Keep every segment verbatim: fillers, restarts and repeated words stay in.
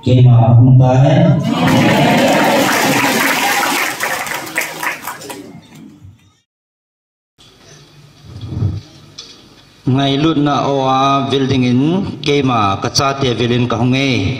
Keima hung tai. Ngailutna aw a vil dingin keima ka chate vilin ka hung e.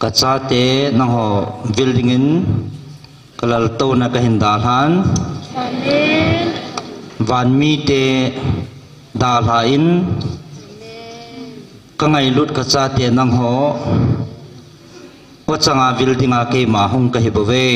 Ka chate nangho vil dingin ka laltouna ka hin dalhan. Amen. Vanmite dalha in, amen, ka ngailut ka chate nangho aw changa vil dinga keima hung ka hi bouve.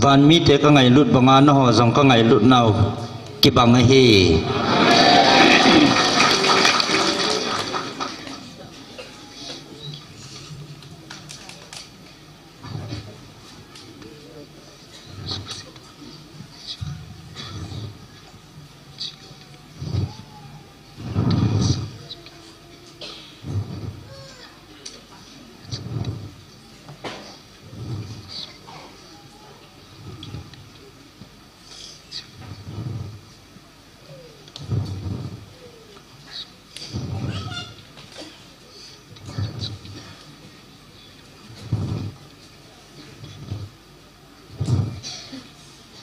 Vanmite ka ngailut banga nangho jong ka ngailut nau kibang ahi.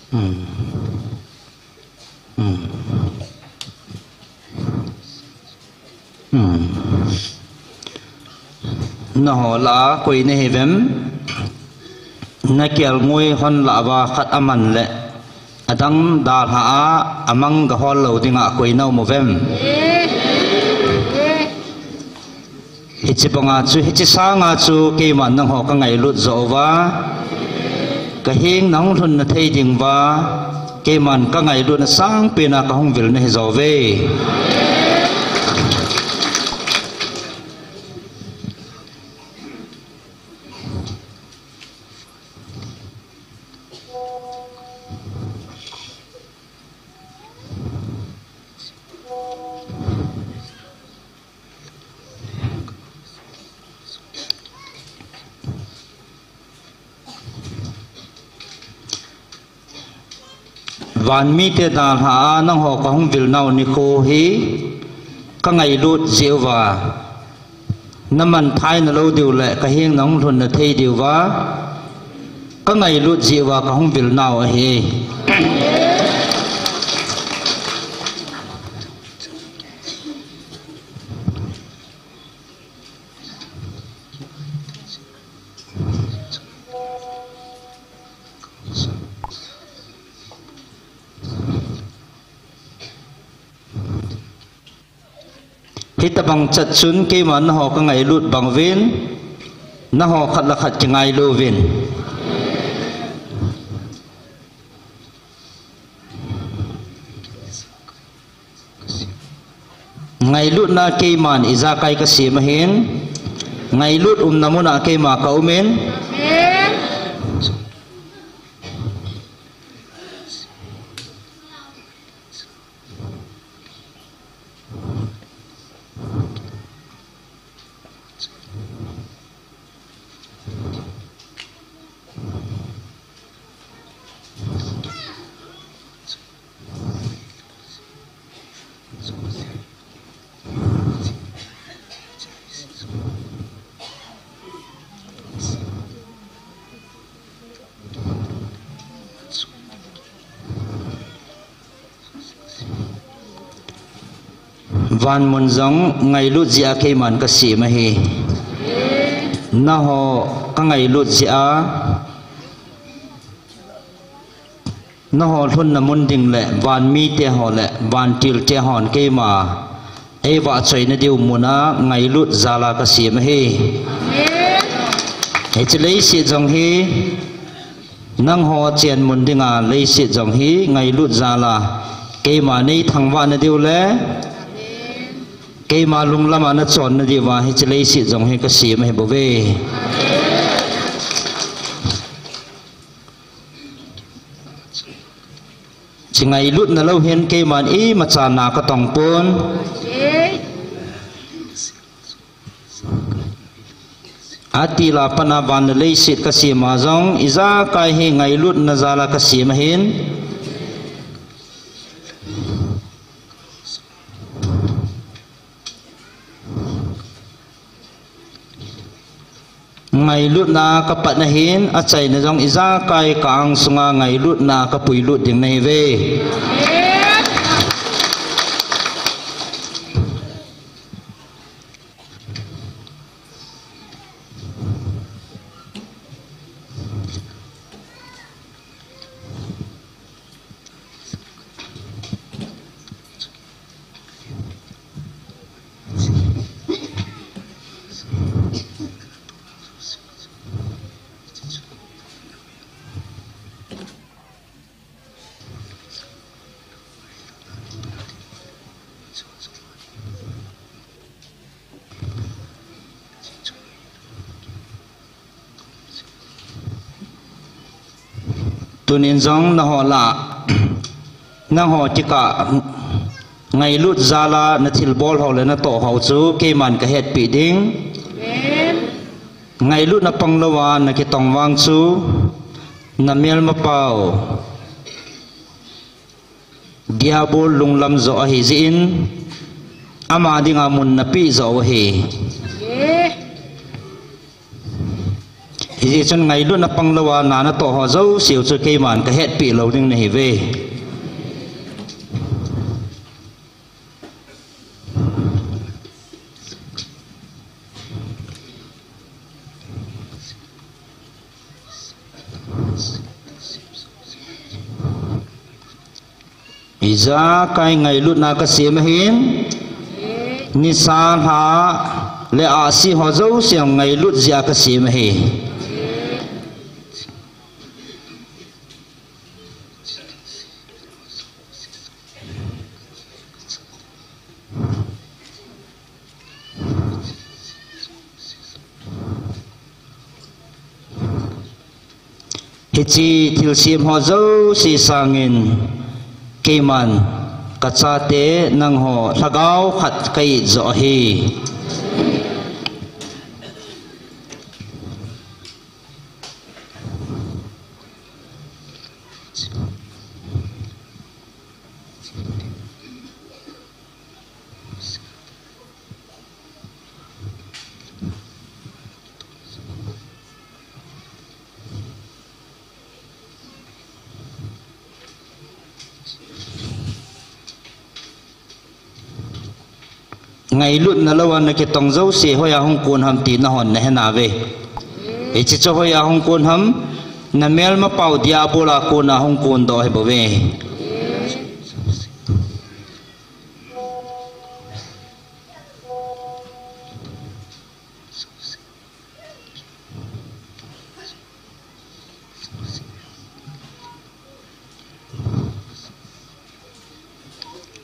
Hmm. Hmm. Hmm. Nangho lah a koi nahi uvem? Nakelngoi hon lah uva khat aman le adang dalha a amang gahol lou dinga koi na um uvem? Hiche banga chu, hiche sanga chu keiman nangho kangailut joh uva, kaheng nahung lhun nathei diuva, keiman kangailutna sangpen a kahung vil nahi jouve. Vanmite dalha a nangho kahung vil nau nikho hi kangailut jeh uva, naman thei nalou diu le kaheng nahung lhun nathei diuva, kangailut jeh uva kahung vil nau ahi. Hitobang chat chun keiman nangho kangailut bang uvin, nangho khat le khat kingailu uvin. Ngailutna keiman ijakai kasem ahin, ngailut umna muna keima kaum in. Van mun jong ngailut jeh a keiman kasem ahi. Nangho kangailut jeh a, nangho lhunna mun ding le van mite ho le vantil te hon keima eivahchoina diu muna ngailut jal a kasem ahi. Hiche leiset jong hi nangho chen mun dinga leiset jong hi ngailut jal a keima neithangvahna diu le keima lunglam a nachonna diuva hiche leiset jong hi kasem ahi bouve. Hiche ngailutna lou hin keiman imacha na katong pon. Atil a pat a van le leiset kasem a jong ijakai hi ngailutna jal a kasem ahin. Ngailutna kapat na hin, achaina jong ijakai ka-ang sunga ngailutna kapuilut ding nahiuve. Tunin jong nangho lah, nangho kikah ngailut jal a nathilbol ho le natoh ho chu keiman kahetpi ding. Ngailutna pang louva nakitong vang chu namelmapau Diabol lunglam joh ahi jeh in, ama dinga mun napeh joh u ahi. Hijeh chun ngailutna pang louva na natoh ho jouse u chu keiman kahetpi lou ding nahiuve. Ijakai ngailutna kasem ahin, nisa lha le ahsi ho jouse ngailut jeh a kasem ahi. Hiche thilsem ho jouse sangin keiman kachate nangho lhagao khat ka-it joh ahi. Ngailutna louva nakitong jouse hoiya hung kon ham ti nahon nahenauve. Hiche chu hoiya hung kon ham, namelmapau Diabol a kona hung kondoh ahibouve.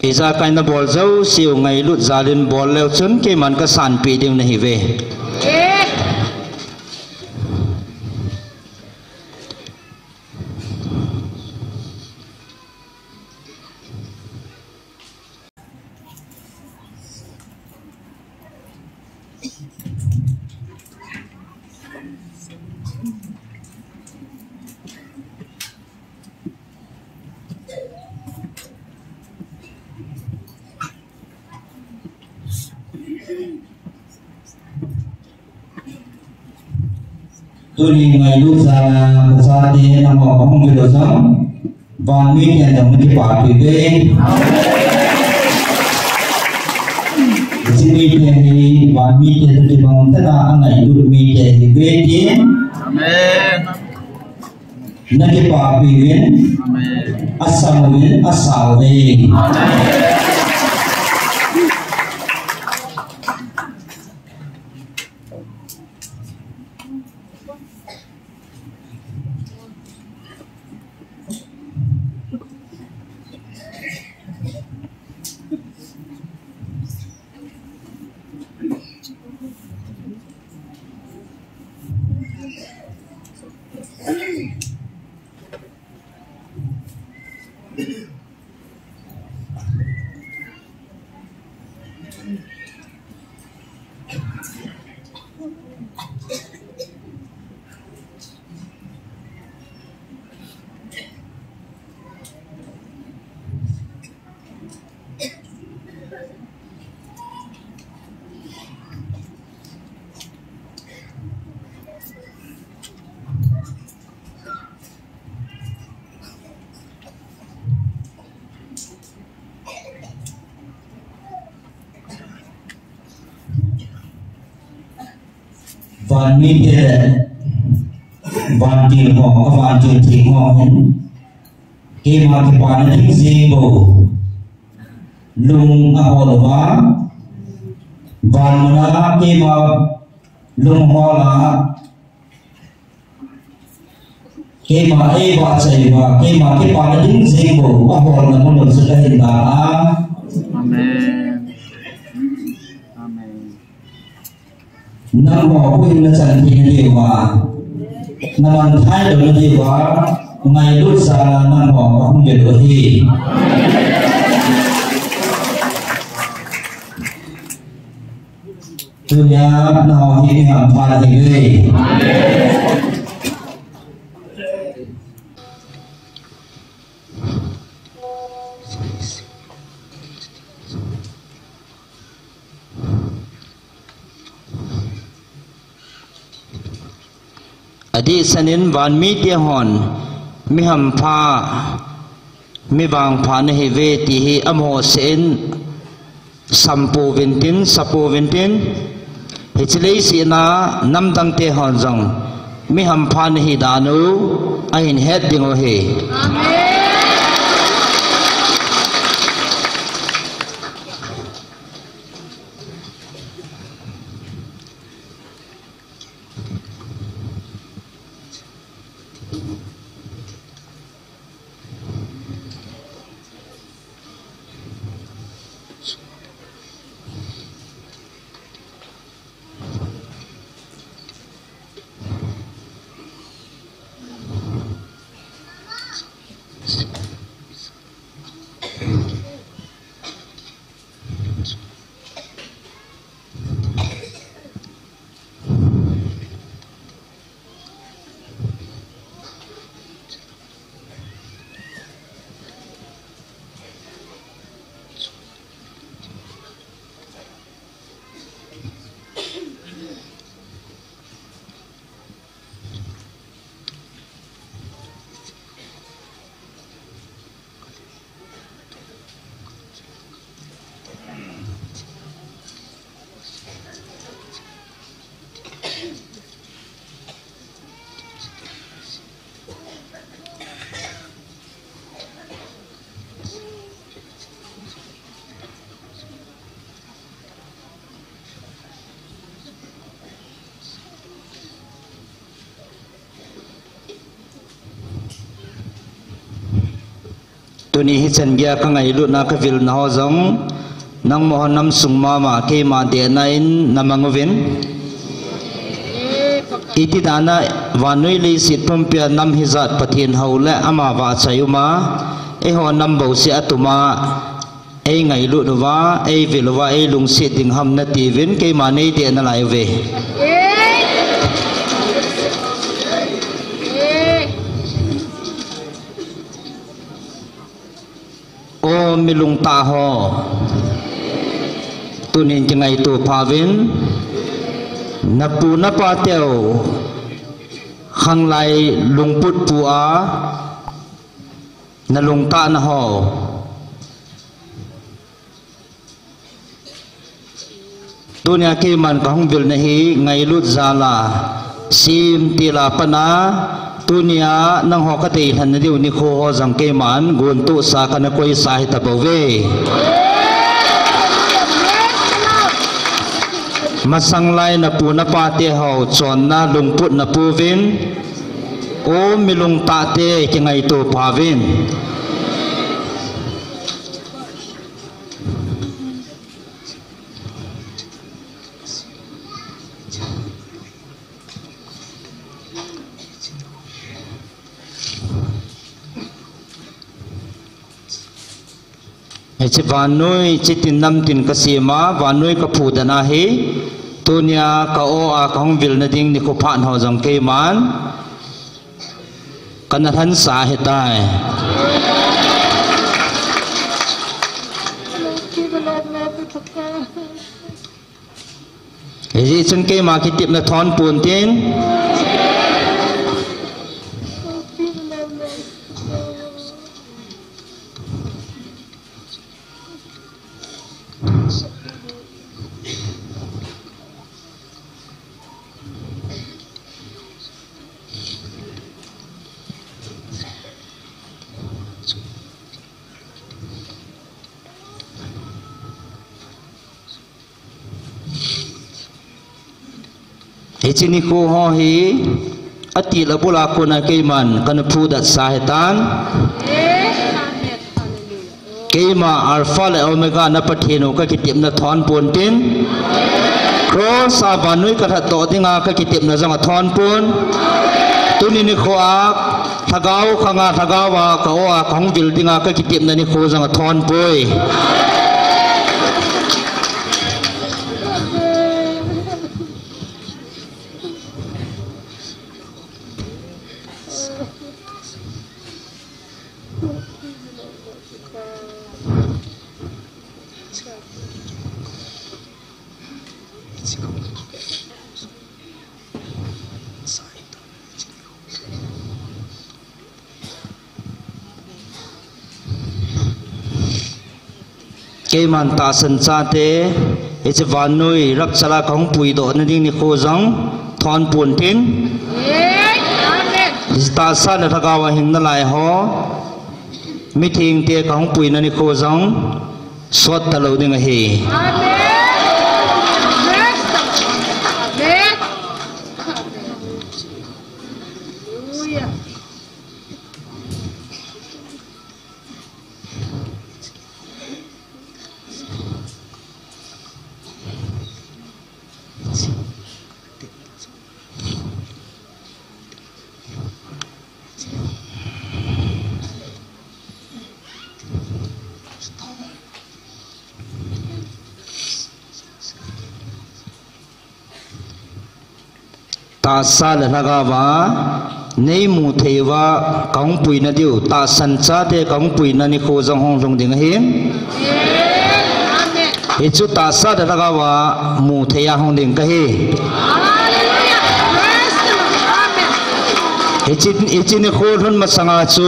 Ijakai nabol jouseu ngailut jalin bol leu chun keiman kasanpeh ding nahiuve. Tuni ngailut jal a kachate nangho kahung vet u jong, van miten jong nakipapi uve. Hiche mite hi van mite toh kibang tah a angailut mite ahiuve tin. Amen. Nakipapi uvin. Amen. Asang uvin, asao uve. Amen. Van mite le vantil ho, avantil theng ho hin keima kipana ding jeng bou lung ahol uva, van muna keima lung hol a, keima eivahchoi uva, keima kipana ding jeng bou aholna mun u chu kahin dan a. Amen. Amen. Nangho huhhingna chan thei nadiuva, namanthah lou nadiuva, ngailut jal a nangho kahung vet u ahi. Tunia nangho hi mi hampha nahiuve. Adehset in vanmite hon, mi hampha, mi vangpha nahiuve ti hi amaho seh in, sampouvin tin, sapouvin tin, hiche leiset a namdangte hon jong, mi hampha nahi dan u, ahin het diu ahi. Tuni hichan geiya kangailutna kavilna ho jong, nangma ho namsung mama keima dehna in namang uvin. Iti dan a vannoi leiset pumpia nam hijat Pathen hou le ama vahchoi uma, eiho nam bouseh a tuma, eingailut uva, eivil uva, eilungset ding ham natiuvin, keima neideh nalai uve. O mi lungtah ho, tunin kingaito phauvin, napu napateu khanglai lungput pua, nalungtahna ho. Tunia keiman kahung vilna hi ngailut jal a, simtil a pat a, tunia nangho kadeilhen nadiu nikho ho jong keiman gontohsa kana koisa hitapouve. Masanglai napu napate ho chonna lungput napouvin, o mi lungtahte kingaito phauvin. Hiche vannoi, hiche tin namtin kasem a, vannoi kaphudoh na hi, tunia ka-o a kahung vilna ding nikho phat ho jong keiman kana lhensa ahitai. Hijeh chun keima kitepna thon pontin. Hiche nikho ho hi, atil abul a kona keiman kana phudohsa ahitan. Keima Alpha le Omega na Pathen u kakitepna thon pontin. Cross a vannoi kalhatdoh dinga kakitepna jong athon pon. Tuni nikho a, lhagao khanga, lhagao a, ka-o a kahung vil dinga kakitepna nikho jong athon poi. Keiman tahsan chate, hiche vannoi rapture a kahung puidoh nading nikho jong thon pon tin. Hiche tahsa le lhagao a hing nalai ho, mithengte kahung puina nikho jong sot talou ding ahi. Tahsa le lhagao a neimu thei uva kahung puina diu, tahsan chate kahung puina nikho jong hung lhung ding ahi. Hichu tahsa le lhagao a mu thei a hung ding kahi. Hiche, hiche nikho lhun masanga chu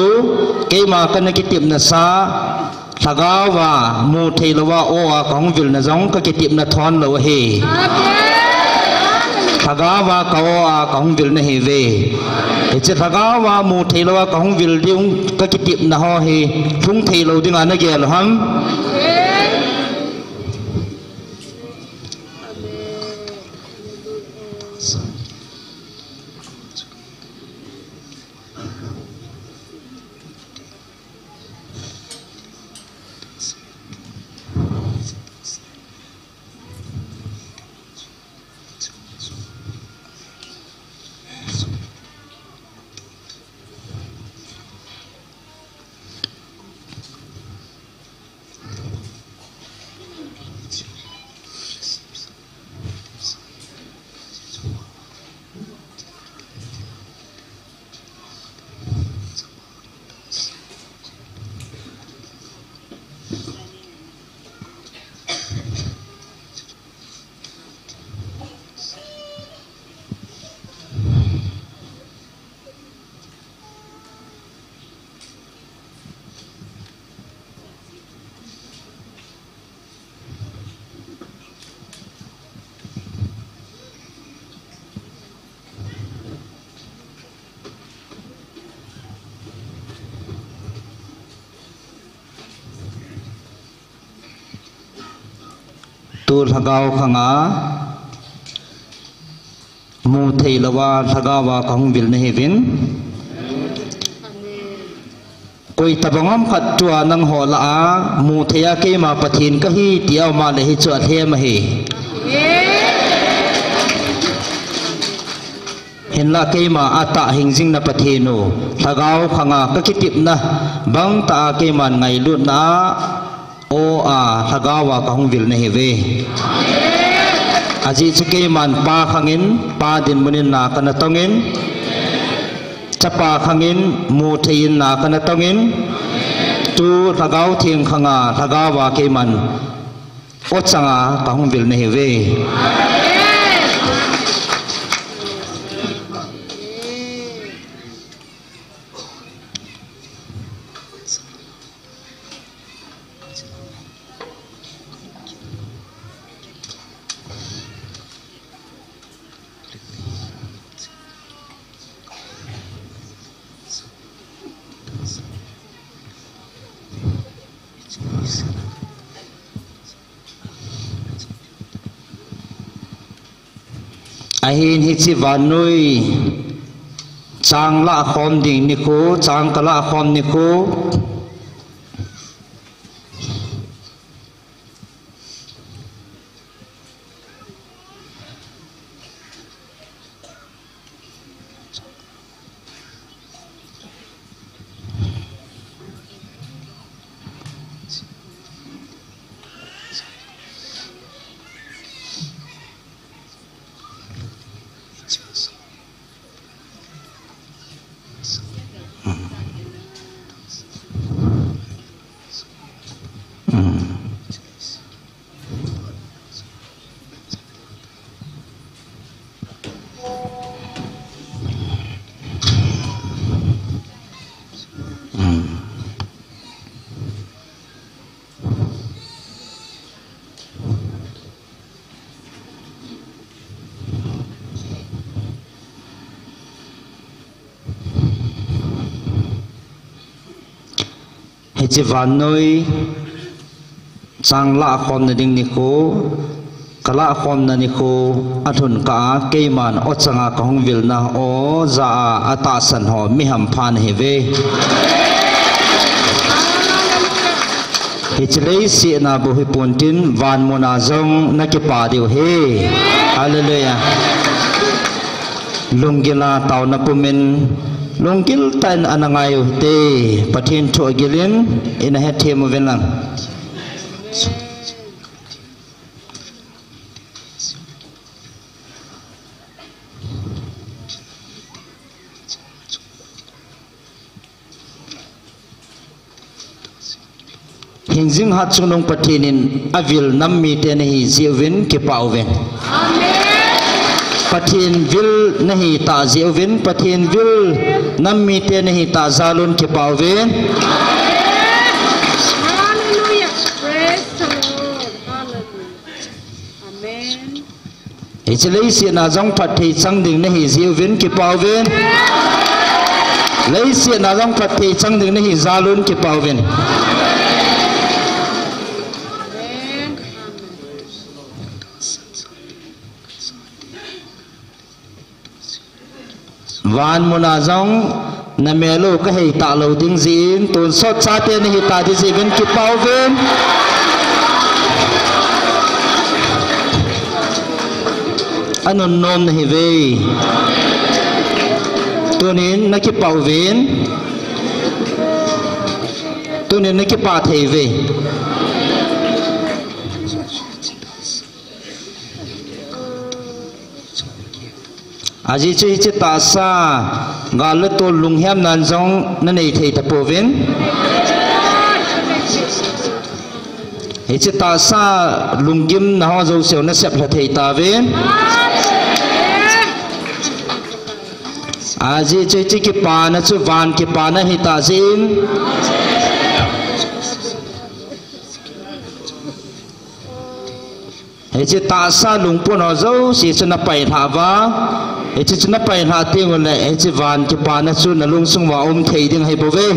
keima kana kitepna sa, lhagao a mu thei louva aw a kahung vilna jong kakitepna thon lou ahi. Lhagao a ka aw a kahung vilna ahiuve. Hiche lhagao a mu thei louva kahung vil ding kakitepna ho hi lhung thei lou dinga nagel u ham? Tu lhagao khanga mu thei louva lhagao a kahung vil nahiuvin. Koi tabang ham khat tua nangho lah a mu thei a keima Pathen kahi tia um a le hichu alhem ahi. Hinlah keima atahhing jing na Pathen u, lhagao khanga kakitepna bang tah a keiman ngailutna a aw a lhagao a kahung vil nahiuve. Ajeh chu keiman Pa khangin Pa dinmun in na kana tongin, Chapa khangin mu thei in na kana tongin, tu Lhagao Theng khanga lhagao a keiman aw changa kahung vil nahiuve. Ahin hiche vannoi chang lah khom ding nikho, chang kalah khom nikho. Hiche vannoi chang lahkhomna ding nikho, ka lahkhomna nikho alhun kah a, keiman o changa kahung vilna o ja a, atahsan ho mi hampha nahiuve. Hiche leiset a bou hipon tin, vanmun a jong nakipah diu ahi. Hallelujah. Lunggil a taona pumin, lunggil tah in ana ngai uhite. Pathen thu agil in, ina hethem uvin lang. Hingjing hat chungnung Pathen in avil nam mite nahi jeh uvin kipah uvin. Amen. Pathen vil nahi tah jeh uvin, Pathen vil nam mite nahi tah jal un kipah uvin. Hallelujah. Praise the Lord. Hallelujah. Amen. Hiche leiset a jong phatthei chang ding nahi jeh uvin kipah uvin. Leiset a jong phatthei chang ding nahi jal un kipah uvin. Vanmun a jong namel u kahei talou ding jeh in, tonsot chate nahi tah ding jeh uvin kipah uvin. Anunnom nahiuve. Tunin nakipah uvin. Tunin nakipah thei uve. Ajeh chu hiche tahsa gal le tol lunghemna jong nanei thei tapouvin. Hiche tahsa lunggimna ho jouse nasep lha thei tauvin. Ajeh chu hiche kipana chu van kipana hitah jeh in. Hiche tahsa lungput ho jouse chu napailhah uva. Hiche chu napailhah teng uleh, hiche van kipana chu nalungsung uva um thei ding ahibouve.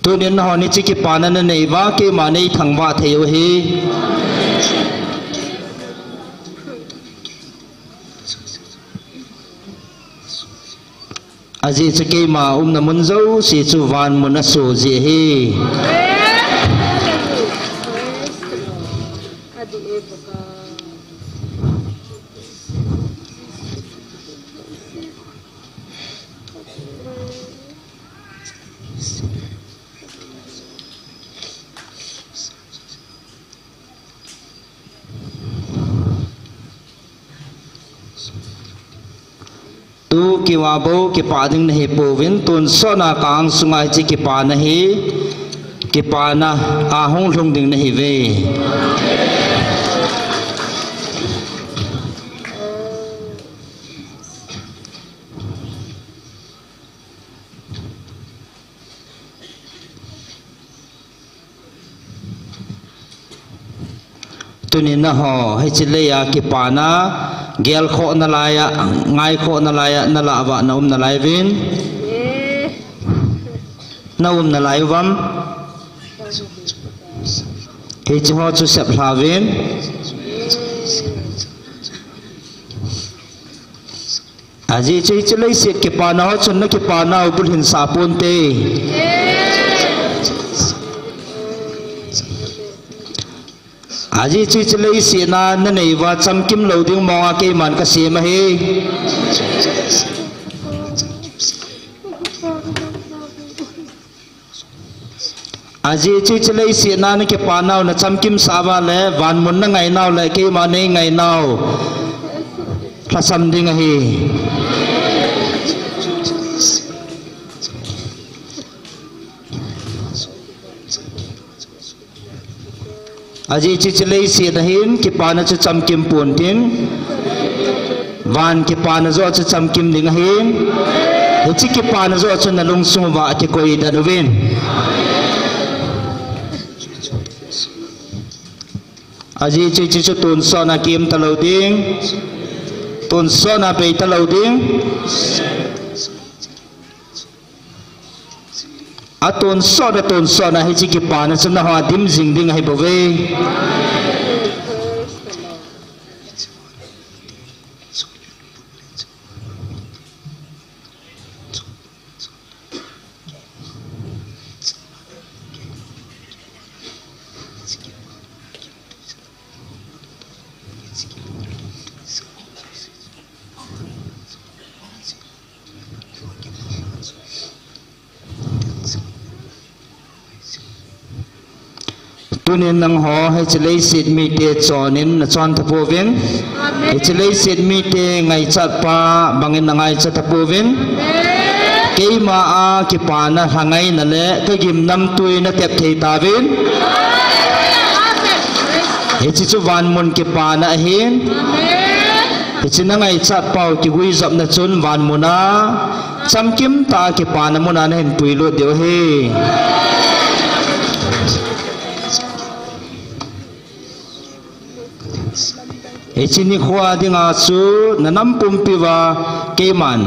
Tunin nahon hiche kipana nanei uva, keima neithangvah thei u ahi. Ajeh chu keima umna mun jouse chu vanmun asoh jeh ahi. Tu kiva bou kipah ding nahipouvin, tonsot a ka angsunga hiche kipana hi, kipana ahung lhung ding nahiuve. Tunin naho, hiche leiya kipana, gelkhoh nalaiya, ngaikhoh nalaiya, nalah uva naum nalai uvin. Naum nalai uvam. Hiche ho chu seplha uvin. Ajeh chu hiche leiset kipana ho chun nakipana u bulhinsah ponte. Ajeh chu hiche leiset a nanei uva chamkim lou ding monga keiman kasem ahi. Ajeh chu hiche leiset a nakipana u nachamkimsah uva le, vanmun nangaina u le, keima neingaina u lhasam ding ahi. Ajeh chu hiche leiset a hin kipana chu chamkim pontin, van kipana joh chu chamkim ding ahin, hiche kipana joh chu nalungsung uva kikoi den uvin. Ajeh chu hiche chu tonsot a kiim talou ding, tonsot a bei talou ding. Atonsot, atonsot na hiche kipana chu nangho a dim jing ding ahi bouve. Tunin nangho hiche leiset mite chonin nachon tapouvin. Amen. Hiche leiset mite ngaichat pa bangin nangaicha tapouvin. Amen. Keima a kipana lhangaina le kagim namtui natep thei tauvin. Amen. Hiche chu vanmun kipana ahin. Amen. Hiche nangaichat pau kiguijopna chun vanmun a chamkim tah a kipana mun a nahin puilut diu ahi. Hiche nikho a dinga chu nanam pumpi uva keiman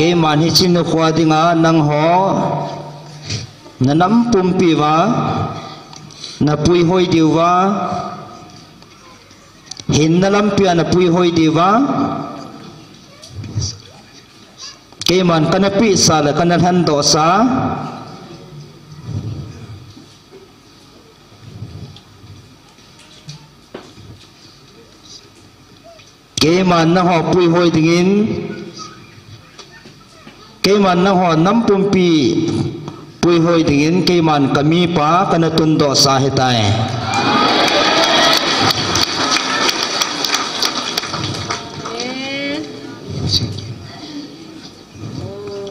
Keiman hiche nikho a dinga nangho nanam pumpi uva napuihoi diuva, hinna lampi a napuihoi diuva, keiman kana pehsa le kana lhendohsa, keiman nangho puihoi dingin, keiman nangho nam pumpi puihoi dingin, keiman kamipa kana tundohsa ahitai.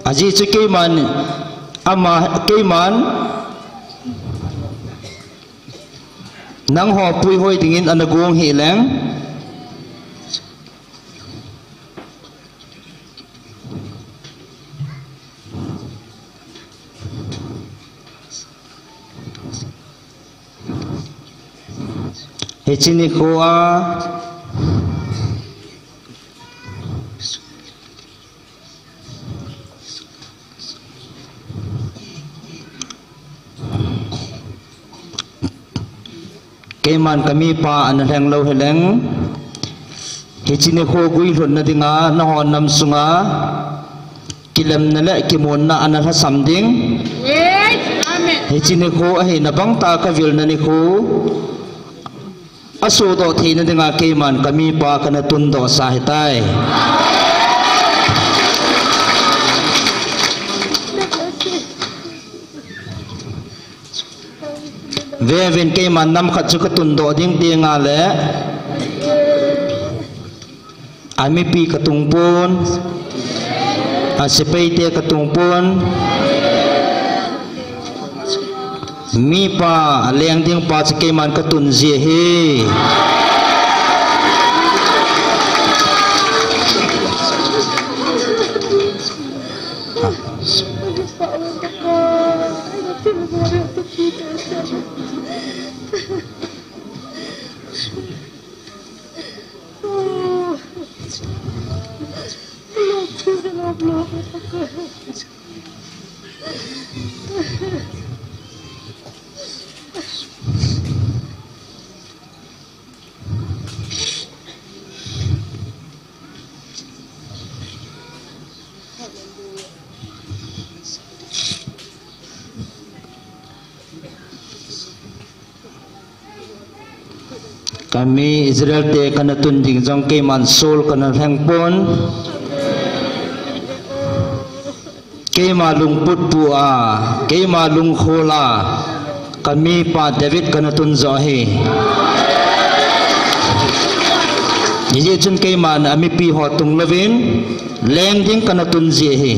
Ajeh chu keiman, ama, keiman nangho puihoi dingin ana gong hih leng, hiche nikho a keiman kamipa ana lheng lou hileng, hiche nikho guilhunna dinga nangho nam sunga kilemna le kimunna ana lhasam ding. Amen. Hiche nikho ahina bang tah a kavilna nikho asodoh theina dinga keiman kamipa kana tundohsa ahitai. Veuvin, keiman nam khat chu katundoh ding ti ngal e. Amipi katung pon, asepai te katung pon, mipa, aleng ding pa chu keiman katun ji ahi. Kami Israel te kana tun ding jong keiman sol kana lheng pon. Keima lungput pu a, keima lungkhol a, kamipa David kana tun jo ahi. Hijeh chun keiman amipi ho tung louvin, leng ding kana tun ji ahi.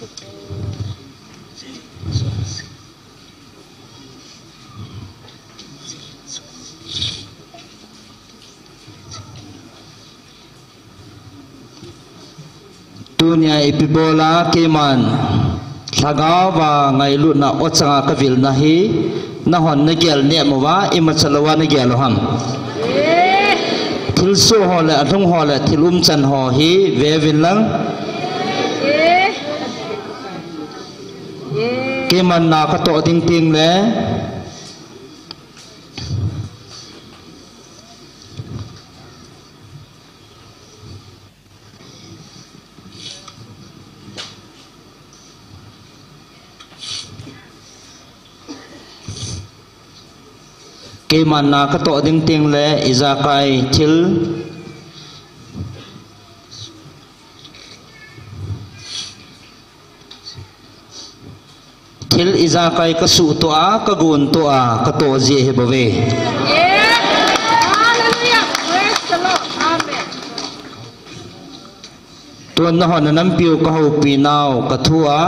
Tunia ipi bola keiman lhagao va ngailutna ochanga kavilna hi, nahon nagel nemu va, imacha louva nagel u ham? Thilsoh ho le alhung ho le thil umchan ho hi veuvin lang. Keiman na katoh ding teng le keiman na katoh ding teng le ijakai thil Thil ijakai kasuhtoh a, kagontoh a, katoh jeh ahi bouve. Hallelujah. Praise the Lord. Amen. Tun nahon nanampiu kahoupi nau kathu a.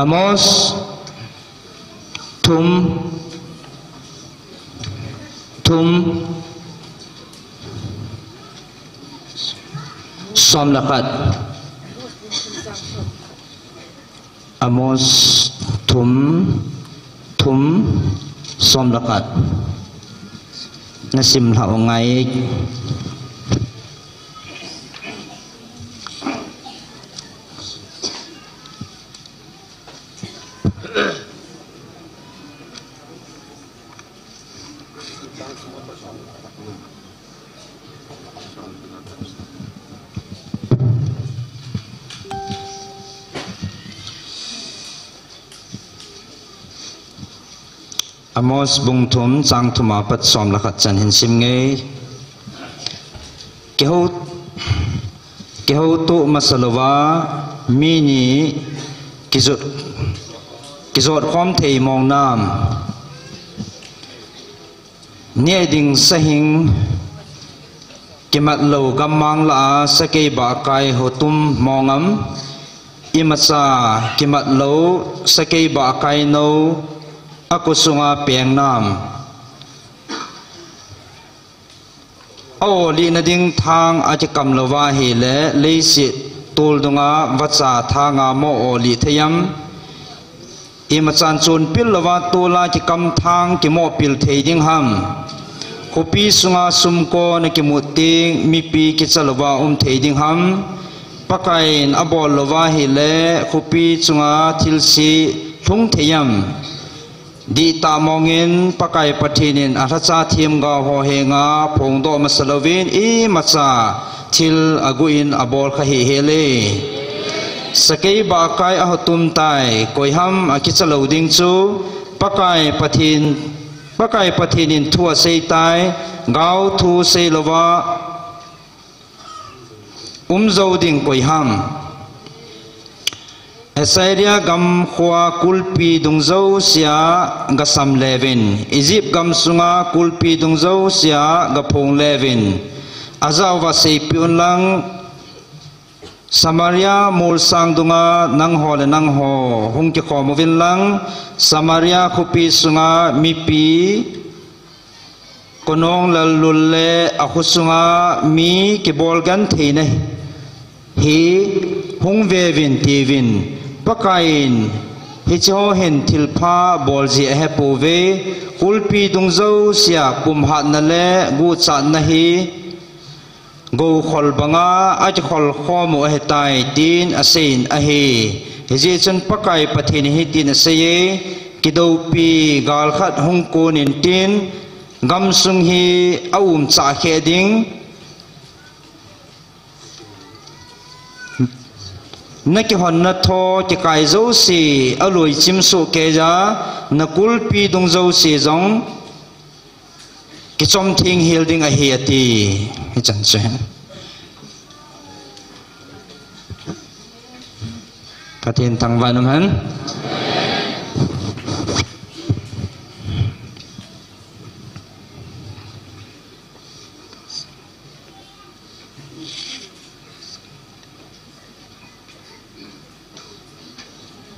Amos thum, thum, som le khat. Amos thum, thum, som le khat. Nasim lhah u ngai. Amos bung thum, chang thum apat som le khat chan hin sim nge. Kihou, kihoutoh masa louva mi ni kijot, kijot khom thei mong nam. Neh ding sahing kimat lou gammang lah a sakei bahkai hotum mong am? Imacha kimat lou sakei bahkai nou a kosunga peng nam? A olih nading thang akikam louva ahile, leiset tol dunga vacha thanga mo olih thei am? Imachan chonpil louva tola kikam thang kimoh pil thei ding ham? Khopi sunga sumkon akimut teng mipi kicha louva um thei ding ham? Pakaiyin abol louva ahile, khopi chunga thilse lhung thei am? Dihtah mongin Pakai Pathen in alhacha themgao ho henga phongdoh masa louvin imacha thil aguh in abol kha hih hel e. Sakei bahkai ahotum tai, koiham akicha lou ding chu Pakai Pathen, Pakai Pathen in thu asei tai, gao thu sei louva um jou ding koiham? Assyria gam khoa kulpi dung jousea gasam leuvin, Egypt gam sunga kulpi dung jousea gaphong leuvin, ajah uva seipeh un lang, Samaria molsang dunga nangho le nangho hung kikhom uvin lang, Samaria khopi sunga mipi konong lallul le akhosunga mi kibol gentheina hi hung veuvin tiuvin, Pakaiyin hiche ho hin thilpha bol ji ahepouve, kulpi dung jousea pumhatna le guhchatna hi goukhol banga akikhol khom u ahitai, tin aseiyin ahi. Hijeh chun Pakai Pathen in hitin aseiye, kidoupi gal khat hung kon intin, gamsung hi aumchah kheh ding. Nakihonna tho kikai jouse aloi chim soh keiya, nakulpi dung jouse jong kichom theng hel ding ahi, ati. Hichan chu. Pathen thangvah in umhen.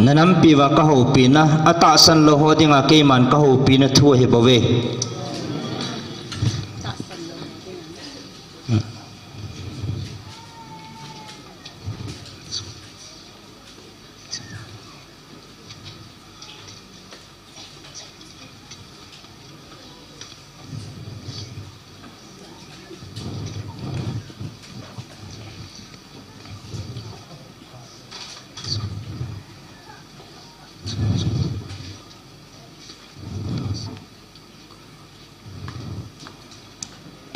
Nanampi uva kahoupina, atahsan lou ho dinga keiman kahoupina thu ahi bouve.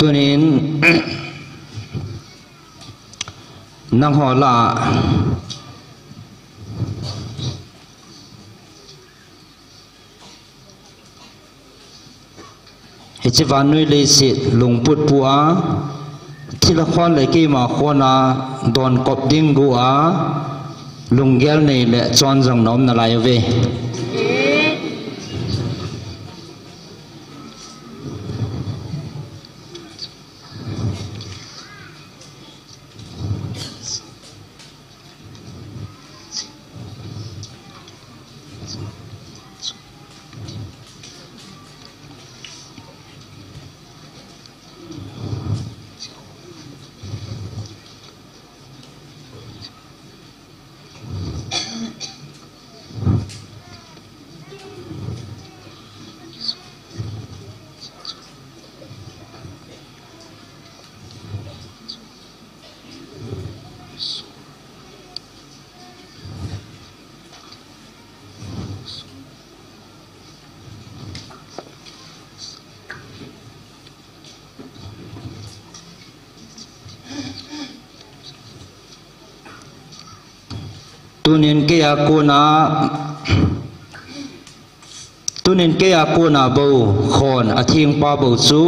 Tunin, nangho lah a, hiche vannoi leiset lungput pu a, thilha khon le keima khon a, donkop ding gu a, lunggel nei le chonjong na um nalai uve. Tunin keiya kona, tunin keiya kona bou khon athengpa bou chu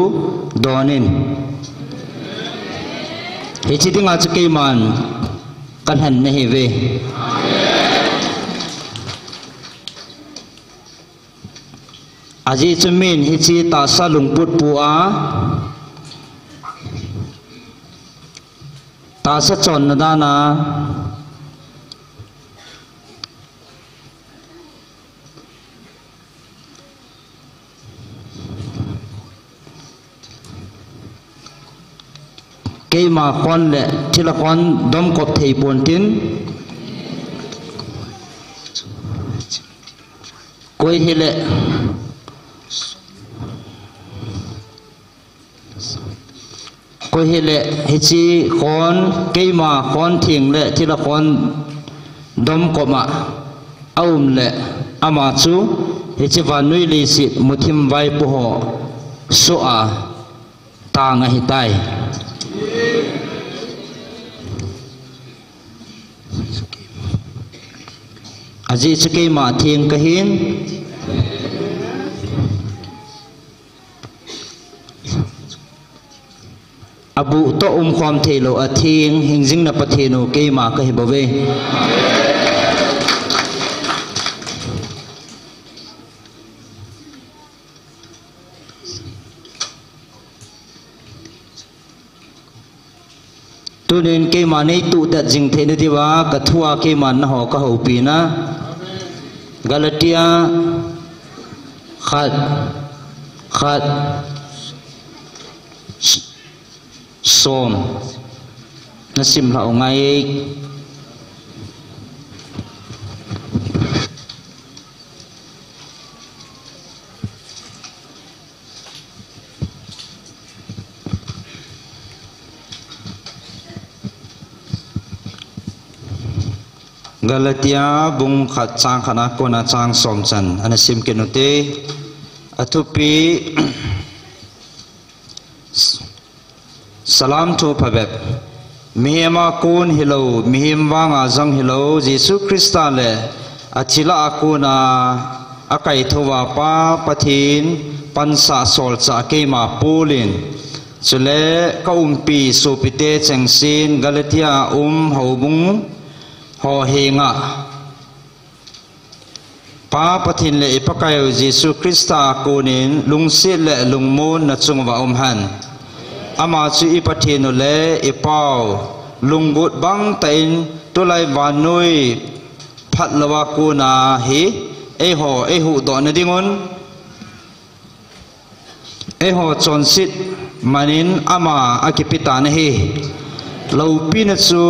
donin. Hiche dinga chu keiman kalhen nahiuve. Ajeh chu min hiche tahsa lungput pu a, tahsa chonna dan a, keima khon le thilha khon domkop thei pontin, koi hile, koi hile hiche khon, keima khon theng le thilha khon domkop a aum le, ama chu hiche vannoi leiset muthim vaipo ho soh a tang ahitai. Ajeh chu keima atheng kahin, abuh toh umkhom theilou atheng hingjingna Pathen u keima kahi bouve. Tunin keima neituhdet jing theina diuva kathua keiman nangho kahoupina. Galatia khat, khat, som. Nasim lhah u ngai. Galatia bung khat chang khat a kona chang som chan ana sim kit u hite. Athupi, Salam thu phabep. Mihem a kon hilou, mihem vanga jong hilou, Jesu Christa le athi lah a kona akaithouva Pa Pathen pansah solchah keima Paul in, chule kaumpi sopite chengsen Galatia a um houbung ho henga, Pa Pathen le i Pakaiyu Jesu Christa a konin lungset le lungmon nachung uva umhen. Ama chu i Pathen u le i Pau, lunggot bangtah in tulai vannoi phat louva kona hi, eiho, eihuhdoh na dingun, eiho chonset manin ama akipe tan ahi. Loupina chu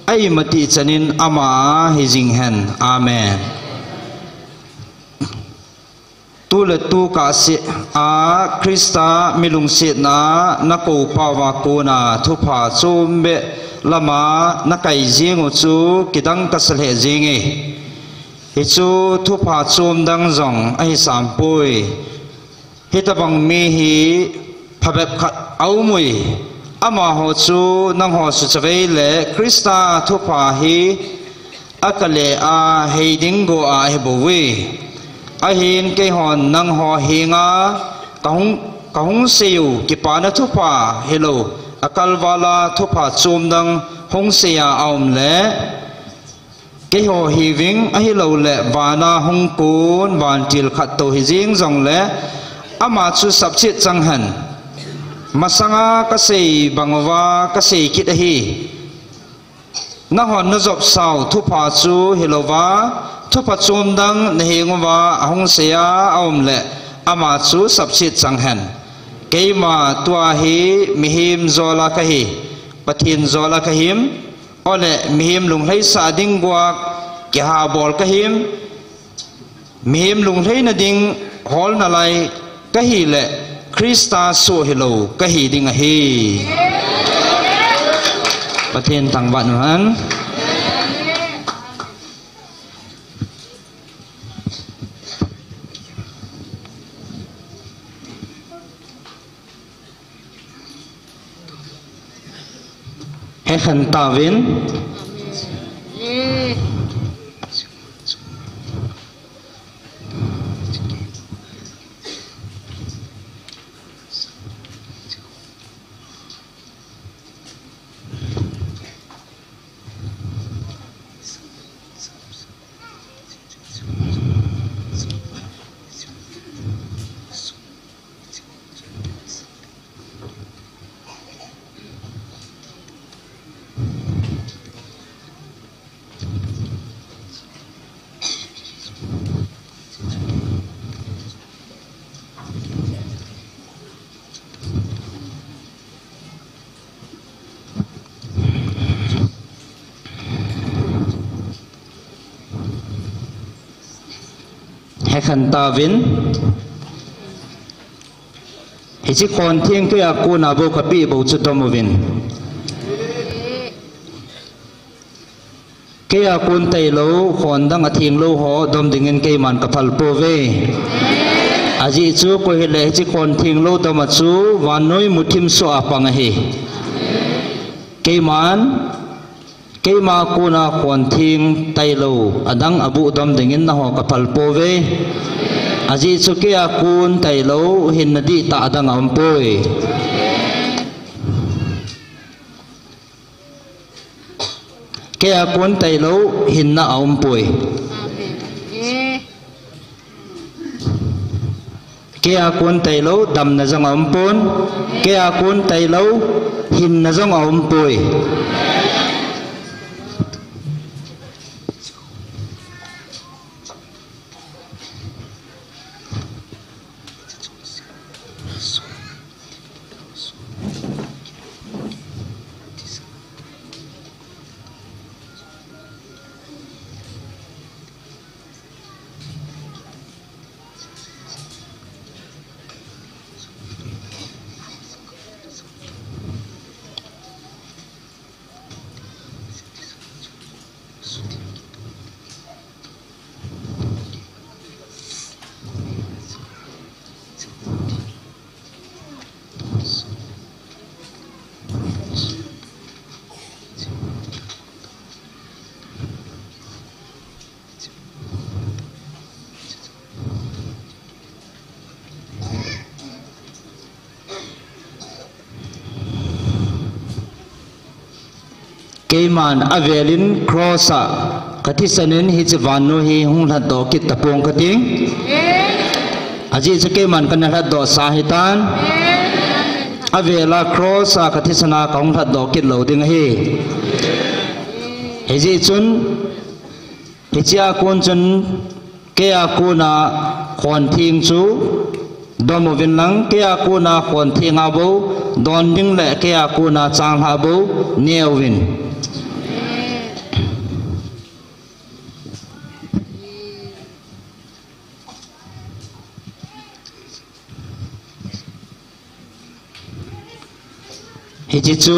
a imatih chanin ama hijing hen. Amen. Tuletu kahsea Christa milungsetna nakou pauva kona thupha chom beh lama nakai jing u chu kidang kasa lheh jenge. Hichu thupha chom dang jong ahi sampoi. Hitobang mi hi phabep khat aum uve. Amaho chu nangho suchavei le Christa thupha hi akale a hei ding go a ahi bouve. Ahin keihon nangho henga kahung, kahung seiyu kipana thupha hilou, akalvala thupha chom dang hung seiya aum le, keiho hiuving ahilouleh vana hung kon vantil khat toh hijing jongle, ama chu sapchet chang hen. Masanga kasei bang uva kasei kit ahi. Nahon najopsau thupha chu hilouva, thupha chom dang naheng uva ahung seiya aum le, ama chu sapchet chang hen. Keima tua hi mihem jola kahi, Pathen jola kahim, ole mihem lunglhaisah ding guak kihabol kahim, mihem lunglhaina ding holna lai kahile, Christa soh hilou kahi ding ahi. Pathen thangvah uhen. Hekhen tauvin. Hekhen tauvin. Hiche khon theng keiya kona bou kapeh bou chu dom uvin. Keiya kon tailou, khon dang atheng lou ho dom dingin keiman kaphal pouve. Ajeh chu koi hile hiche khon theng lou dom a chu vannoi muthim soh a pang ahi. Keiman, keima kona khon theng tailou, adang abuh dom dingin nangho kaphal pouve. Ajeh chu keiya kon tailou, hinna dihtah adang aumpoi. Keiya kon tailou, hinna aumpoi. Keiya kon tailou, damna jong aumpon. Keiya kon tailou, hinna jong aumpoi. Keiman avelin cross a kathisan in hiche vannoi hi hung lhatdoh kit tapong kating. Ajeh chu keiman kana lhatdoh sa ahitan. Avela cross a kathisan a kahung lhatdoh kit lou ding ahi. Hijeh chun Hichea kon chun keia kona khontheng chu dom uvin lang, keia kona khontheng a bou don ding le keia kona changlhah bou ne uvin. Hiche chu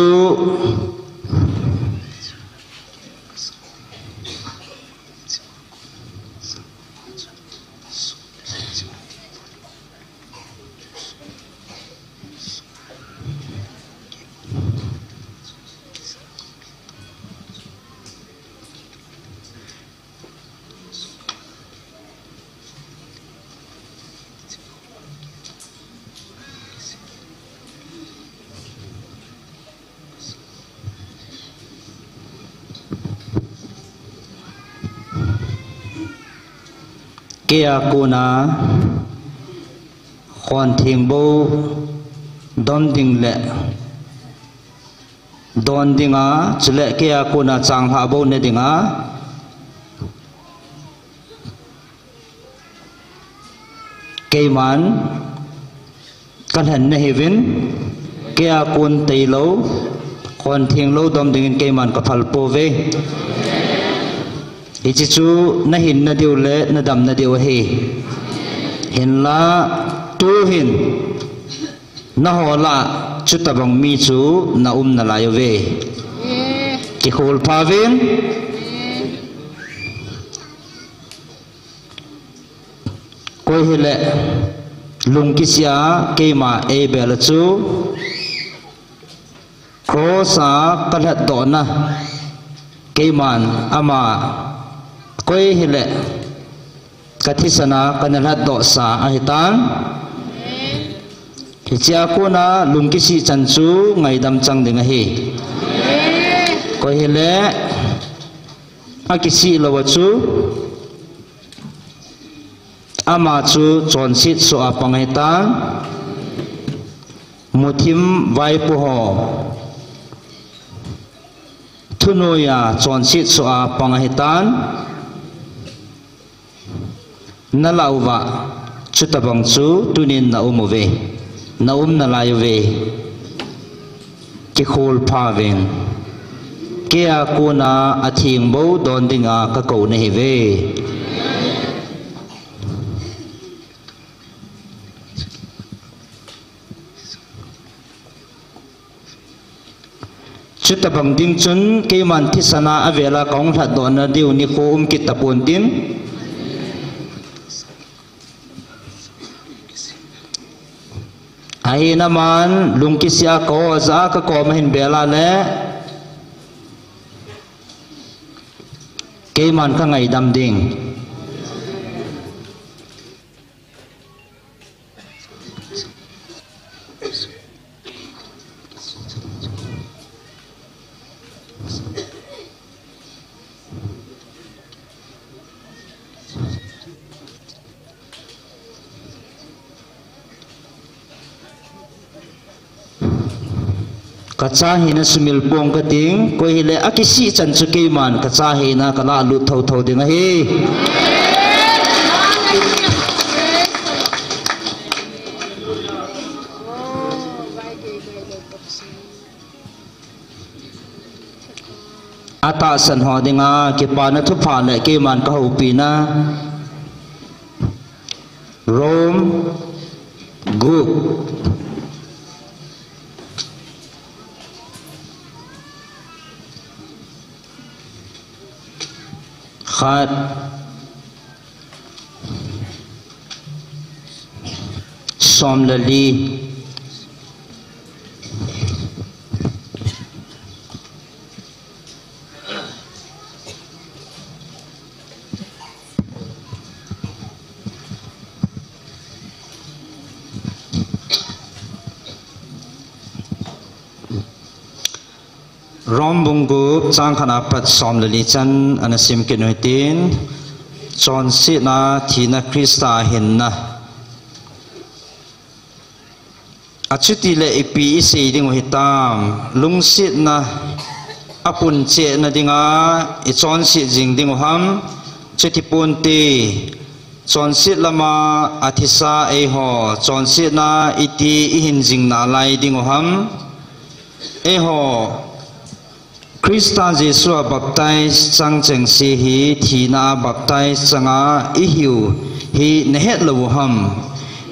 Keia kona khontheng bou dom ding le don dinga, chule keia kona changlhah bou ne dinga, keiman kalhen nahiuvin, keia kon tailou, khontheng lou dom dingin keiman kaphal pouve. Hiche chu nahin nadiu le nadam nadiu ahi. Hinla tuhin naho lah a chutobang mi chu naum nalai uve. Kikholpha uvin. Koi hile lungkisih a keima eibel a chu cross a kalhatdohna, keiman ama, koi hile kathisana kana lhatdohsa ahitan. Hichea kona lungkisih chan chu ngaidam chang ding ahi. Koi hile akisih louva chu ama chu chonset soh a pang ahitan. Muthim vaipo ho thunoiya chonset soh a pang ahitan. Nalah uva chutobang chu tunin naum uve, naum nalai uve. Kikholpha uvin. Keia kona atheng bou don dinga kakou nahiuve. Chutobang ding chun keiman thisana avela kahung lhatdohna diu nikho um kit taponte. Ahin aman lungkisih a kaho jah a kakoma ahin bel a le keiman kangaidam ding. Kacha hina sumil pong kating, koi hile akisih chan chu keiman kacha hina kalahlut thotho ding ahi. Atahsan ho dinga kipana thupha le keiman kahoupina. Rome, gup, khat, som le li. Rome bung gup chang khat apat som le li chan ana sim kit u hitin, chonsetna, thina, Christa hinna. Achuti le ipi isei ding u hitam, lungsetna apunchehna dinga ichonset jing ding u ham, Chuti ponte, chonset lama athisa eiho chonsetna iti ihin jing nalai diu ham? Eiho Christa Jesu a baptize chang chengse hi thina a baptize changa ihiu hi nahet lou u ham?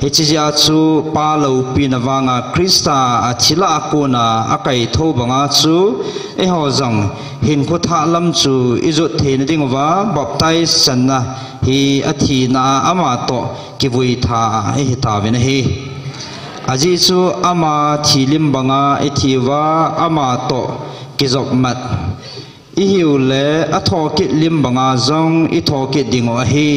Hiche jeh a chu Pa loupina vanga Christa athi lah a kona akaithou banga chu eiho jong hinkho thah lam chu ijot theina diuva baptize channa hi athina a ama toh kivui tha ihi tauvin ahi. Ajeh chu ama thi lim banga ithi uva ama toh kijop mat ihiu le, athoh kit lim banga jong ithoh kit diu ahi.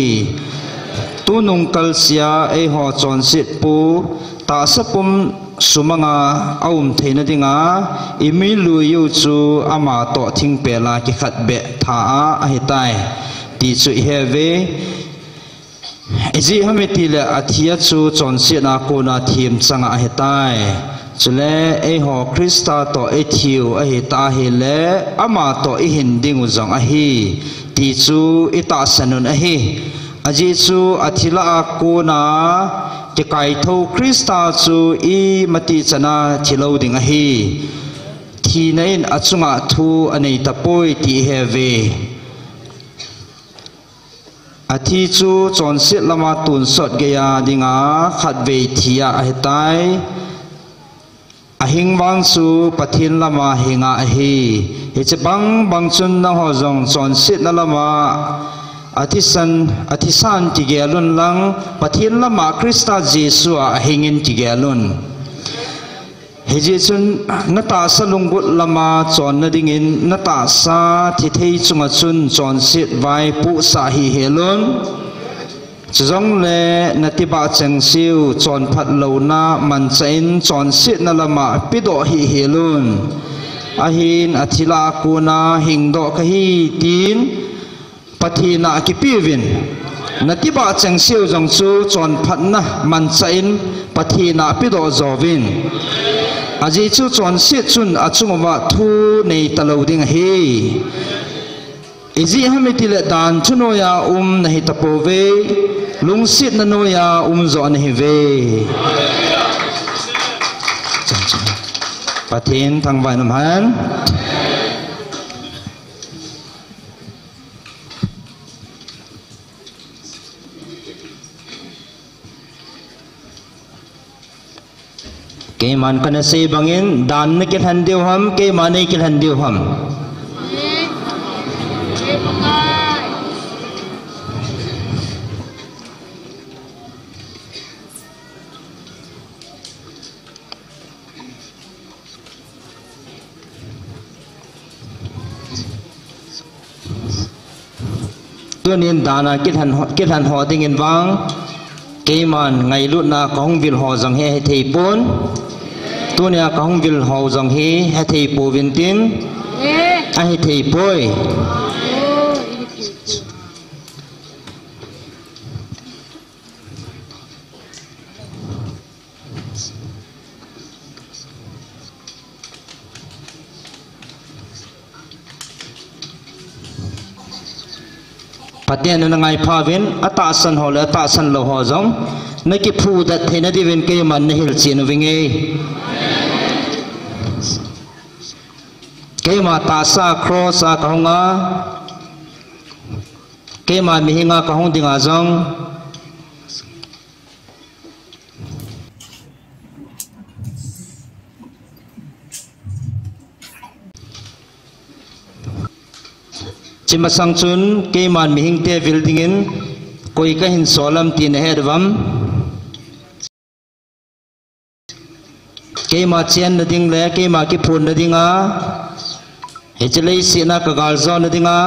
Tunung kalsea eiho chonset pu tahsa pum sumanga aum theina dinga, imilui u chu ama toh thingpel a kikhat beh tha a ahitai, ti chu ihe uve. Ijeh ham itile athi a chu chonsetna kona thim changa ahitai. Chule eiho Christa toh ithiu ahita ahile, ama toh ihin diu jong ahi, ti chu itahsan un ahi. Ajeh chu athi lah a kona kikaithou Christa chu imatih chana thilou ding ahi. Thina in achunga thu anei tapoi ti ihe uve. Athi chu chonset lama tonsot geiya dinga khatvei thi a ahitai. Ahing vang chu Pathen lama hinga ahi. Hiche bangbang chun nangho jong chonsetna lama athisan, athisan kigel un lang, Pathen lama Christa Jesu a ahingin kigel un. Hijeh chun natahsa lunggot lama chonna dingin natahsa thithei chunga chun chonset vaipohsah hih hel un. Chujongle natibah chengseu chonphat louna manchah in chonsetna lama pedoh hih hel un. Ahin athi lah a kona hingdoh kahi tin Pathen a kipeuvin. Natibah chengseu jong chu chonphatna manchah in Pathen a pedoh jouvin. Ajeh chu chonset chun achunguva thu nei talou ding ahi. Ijeh ham itile dan thu noiya um nahi tapouve, lungsetna noiya um joh nahiuve. Pathen thangvah in umhen. Keiman kana sei bangin, dan nakilhen diu ham, keima neikilhen diu ham? Tunin dan a kilhen ho, kilhen ho dingin vang, keiman ngailutna kahung vil ho jong hi ahithei pon. Tunia kahung vil ho jong hi ahithei pouvin tin, ahithei poi. Pathen in nangai phauvin, atahsan ho le atahsan lou ho jong nakiphudet theina diuvin keiman nahilchen uvinge. Keima tahsa cross a kahunga, keima mihinga kahung dinga jong, Hiche masang chun keiman mihingte vil dingin koi kahin sol ham ti nahet uvam? Keima chenna ding le keima kiphonna dinga, hiche leiset a kagal jona dinga,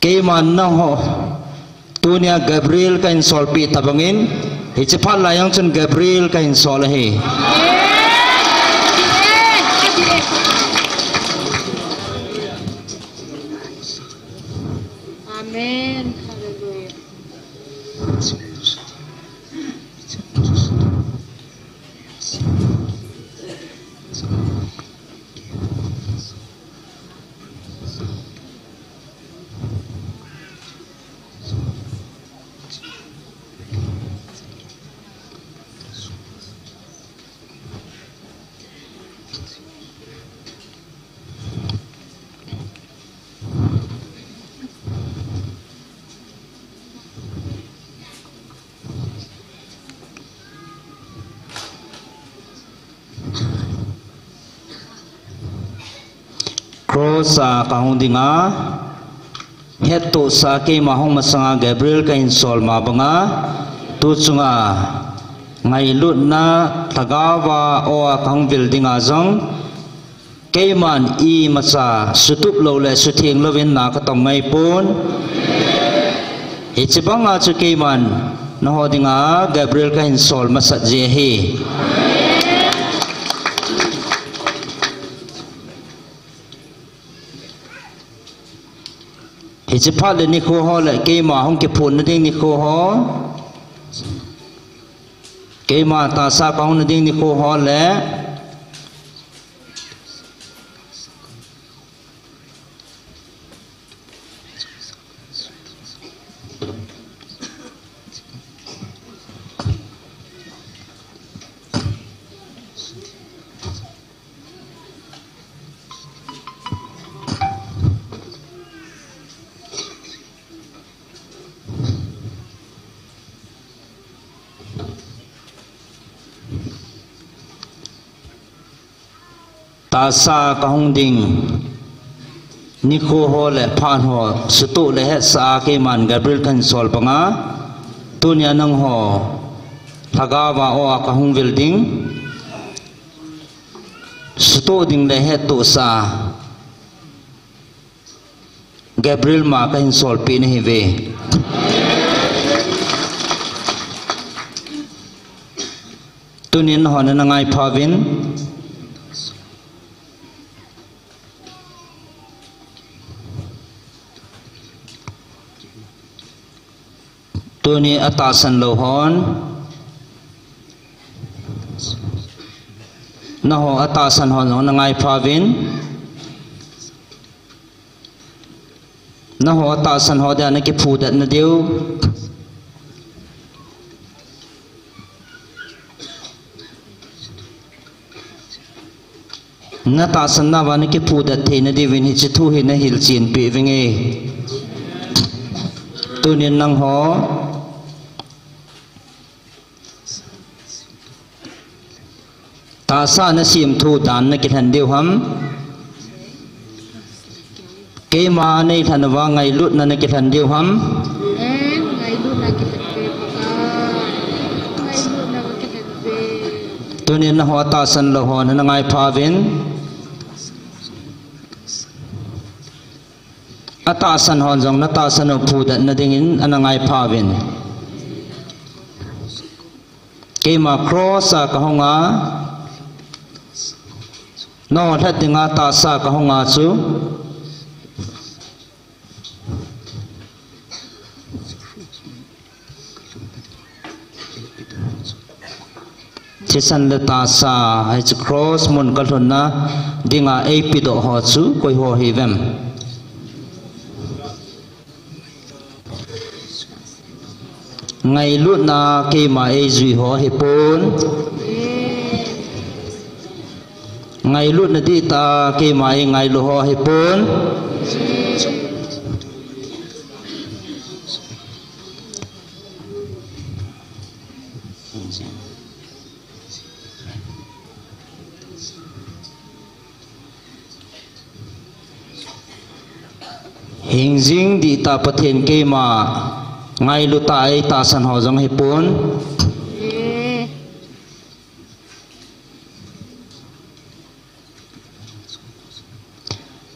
keiman nangho tunia Gabriel kahin solpeh tobangin, hiche phat lai jong chun Gabriel kahin sol ahi. Amen. Hallelujah. Sa kahung dinga, hettohsa keima hung masanga Gabriel kahin sol ma banga, tu chunga ngailutna lhagaova aw a kahung vil dinga jong, keiman imacha sutup lou le sutheng louvin na katong ngai pon. Hiche banga chu keiman nangho dinga Gabriel kahin sol masat jeh ahi. Hiche phat le nikho ho le keima hung kiphutna ding nikho ho. Keima tahsa kahungna ding nikho ho le tahsa kahung ding nikho ho le phat ho sutoh le hetsah a keiman Gabriel kahin sol banga, tunia nangho lhagaova aw a kahung vil ding, sutoh ding le hettohsa Gabriel ma kahin solpeh nahiuve. Tunin nangho nana ngaipha uvin. Tuni atahsan lou hon, nangho atahsan hon jong nangaipha uvin. Nangho atahsan ho dia nakiphudet nadiu. Natahsan nauva nakiphudet theina diuvin hiche thu hi nahilchen peh uvinge. Tunin nangho tahsa nasemthu dan nakilhen diu ham? Keima neilhen uva ngailutna nakilhen diu ham? Ngailutna kilhen uve. Tunin nangho atahsan lou hon ana ngaipha uvin. Atahsan hon jong natahsan u phudet nadingin ana ngaipha uvin. Keima cross a kahunga, nangho lhat dinga tahsa kahunga chu thisan le tahsa hiche cross mun kalhunna dinga eipedoh ho chu koi ho hiuvem? Ngailutna keima eijui ho hipon. Ngailutna dihtah a keima eingailu ho hipon. Hingjing dihtah Pathen keima ngailutah a eitahsan ho jong hipon.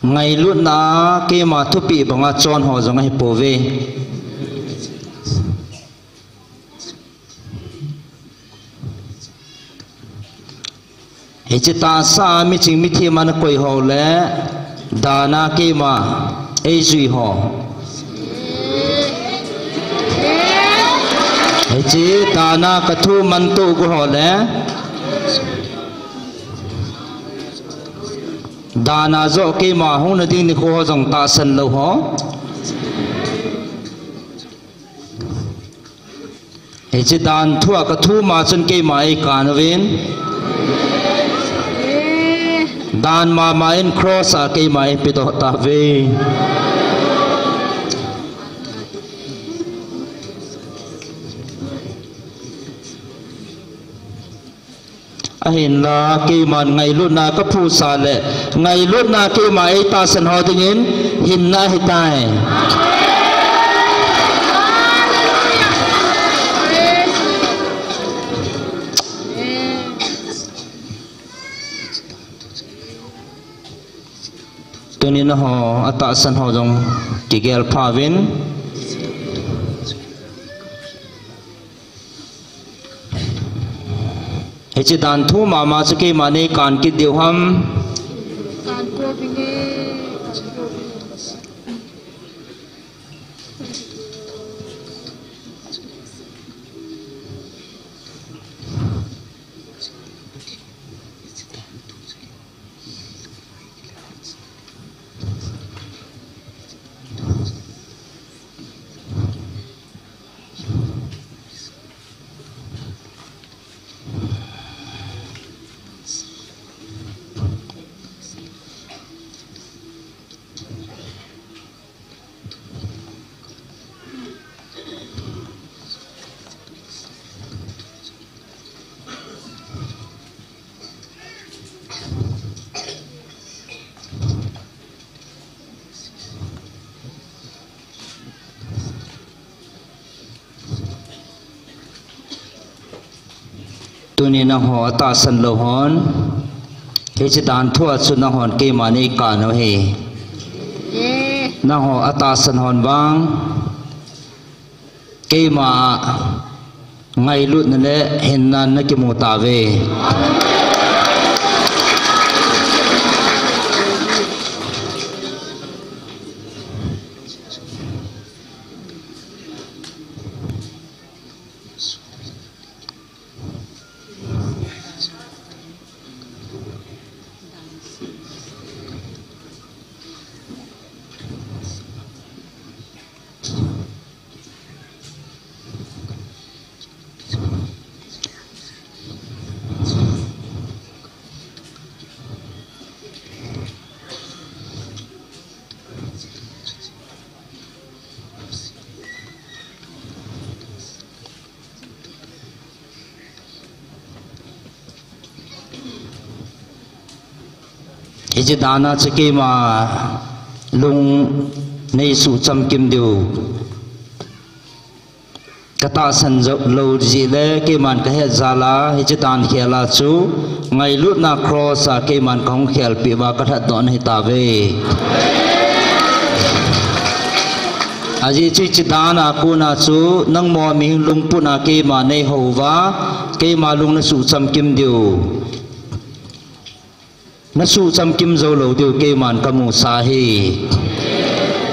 Ngailutna keima thupeh banga chon ho jong ahipouve. Hiche tahsa a miching mithem ana koi ho le dana keima eijui ho. Hiche dana kathu mantoh gu ho le dana joh keima hungna ding nikho ho jong tahsan lou ho. Hiche dan thua kathum a chun keima eikan uvin. Dan mama in cross a keima eipedoh tauve. Hinla keiman ngailutna kaphusa le, ngailutna keima eitahsan ho dingin hinna ahitai. Tuni nangho atahsan ho jong kigel pha uvin. Hiche dan thu mama chu keima neikan kit diu ham? Tuni nangho atahsan lou hon, hiche dan thua chu nanghon keima neikan u ahi. Nangho atahsan hon vang keima a ngailutna le hinnan nakimu tauve. Hiche dan a chu keima lung neisuh chamkim diu katahsan jou lou jeh le keiman kahet jal a, hiche dan khel a chu ngailutna cross a keiman kahung khelpeh uva kalhatdoh nahi tauve. Ajeh chu hiche dan a kona chu nangma mihing lungput a keima neihou uva, keima lung nasuh chamkim diu. Nasuh chamkim jou lou diu keiman kamusa ahi.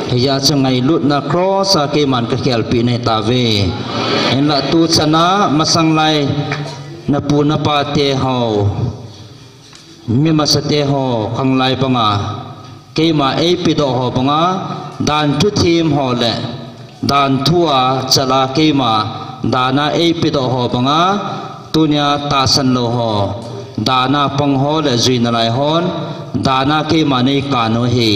Hijeh a chu ngailutna cross a keiman kakhelpeh nahi tauve. Hinla tuchan a masang lai napu napa te ho, mi masate ho, khanglai banga keima eipedoh ho banga, dan thuthem ho le dan thu a chal a keima dan a eipedoh ho banga, tunia tahsan lou ho, dan a pang ho le jui nalai hon, dan a keima neikan u ahi.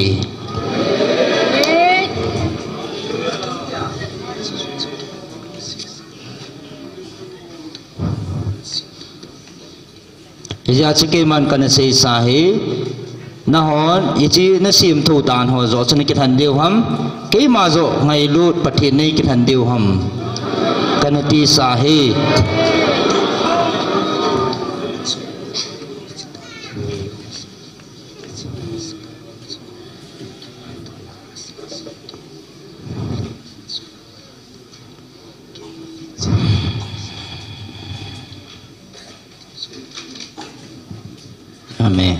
Hijeh a chu keiman kana seisa ahi, nanghon hiche nasemthu dan ho joh chu nakilhen diu ham, keima joh ngailut Pathen neikilhen diu ham, kana tisa ahi. Amen.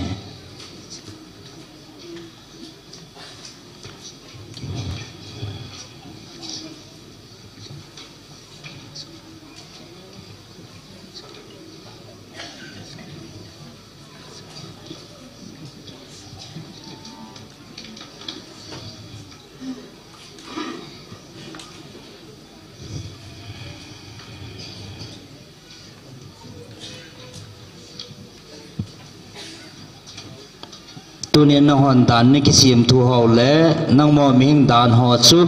Tunin nanghon dan nakisemthu ho le nangma mihing dan ho chu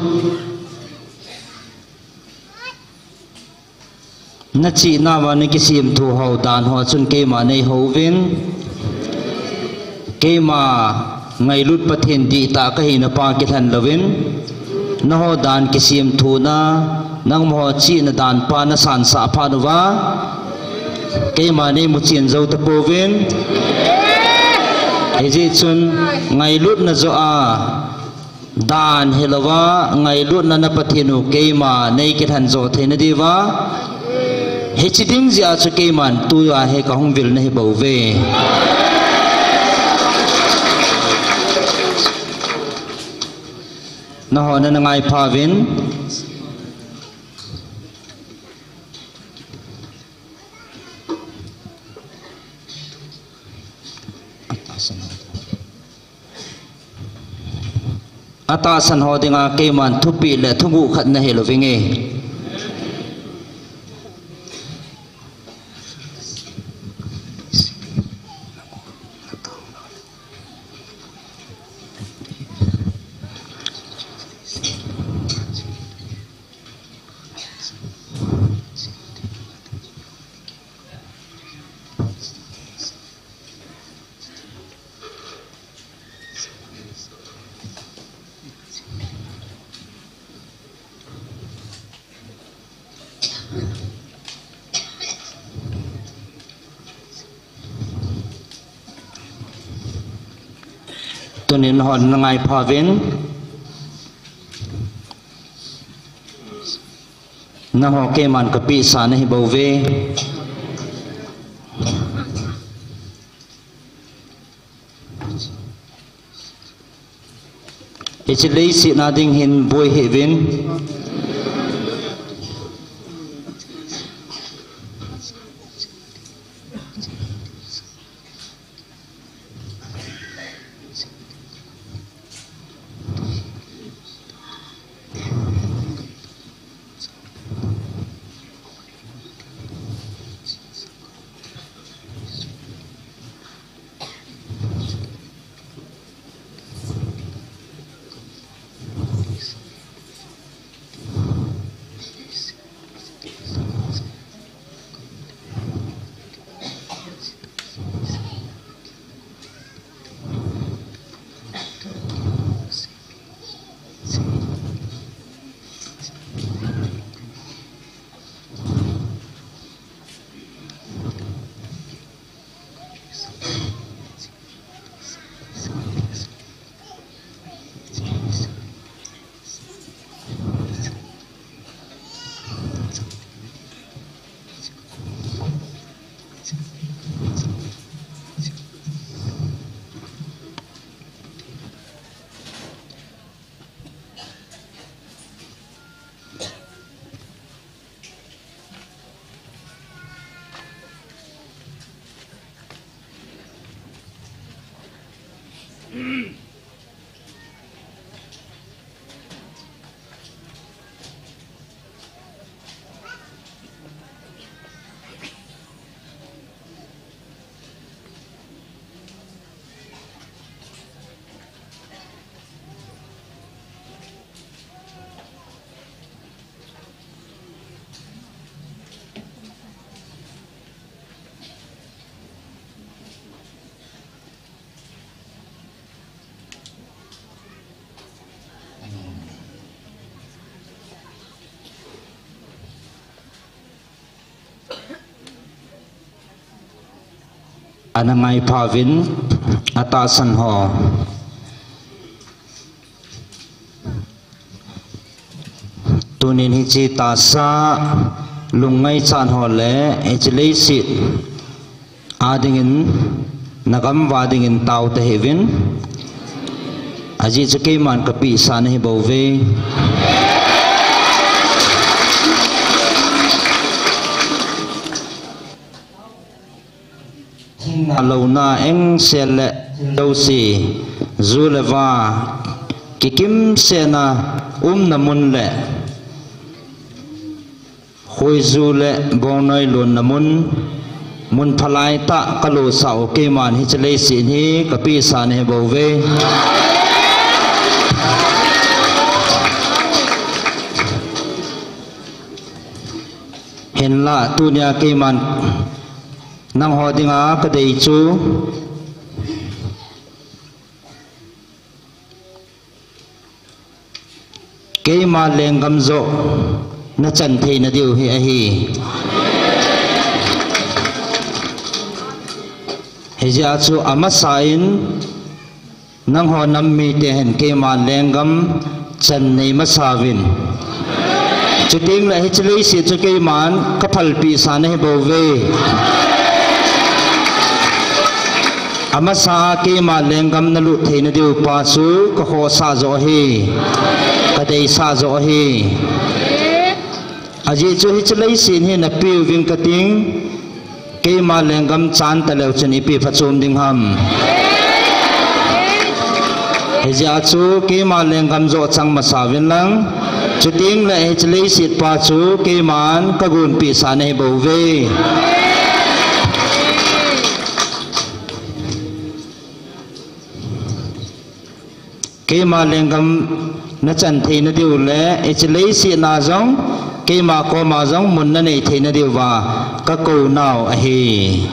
Nachihnauva nakisemthu ho dan ho chun keima neihouvin. Keima ngailut Pathen dihtah kahina pa kilhen louvin, nangho dan kisemthuna, nangho chihna dan pa nasansah phat uva, keima neimuchen jou tapouvin. Hijeh chun ngailutna joh a dan hilouva, ngailutna na Pathen u keima neikilhen joh theina diuva, hiche ding jeh a chu keiman tua hi kahung vilna hibouve. Nangho nangai phauvin. Atahsan ho dinga keiman thupeh le thuguh khat nahilouvinge. Tunin nangho nangai phauvin. Nangho keiman kapehsa nahibouve. Hiche leiset a ding hin boi hih uvin. Ana ngai phauvin, atahsan ho. Tunin hiche tahsa lungngaichat ho le hiche leiset a dingin, nagam uva dingin tao tahih uvin. Ajeh chu keiman kapehsa nahi bouve. Thina louna engsel le jouse, ju le va, kikimsetna umna mun le khoiju le bongnoi lonna mun, mun phalai tah kalousah u keiman hiche leiset hi kapehsa nahi bouve. Hinlah tunia keiman nangho dinga kadei chu, keima lenggam joh nachan theina diu hi ahi. Hijeh a chu amasa in nangho nam mite hin keima lenggam chan nei masa uvin. Chutengle hiche leiset chu keiman kaphalpeh sa nahi bouve. Amasa a keima lenggam nalut theina diu pa chu kakhohsah joh ahi, kadeisah joh ahi. Ajeh chu hiche leiset hi napeuving kating, keima lenggam chan taleu chun ipi phachom ding ham. Hijeh a chu keima lenggam joh chang masa uvin lang, chutengle hiche leiset pa chu keiman kagonpeh sa nahi bouve. Keima lenggam nachan theina diu le hiche leiset a jong keima koma jong mun nanei theina diuva kakounau ahi.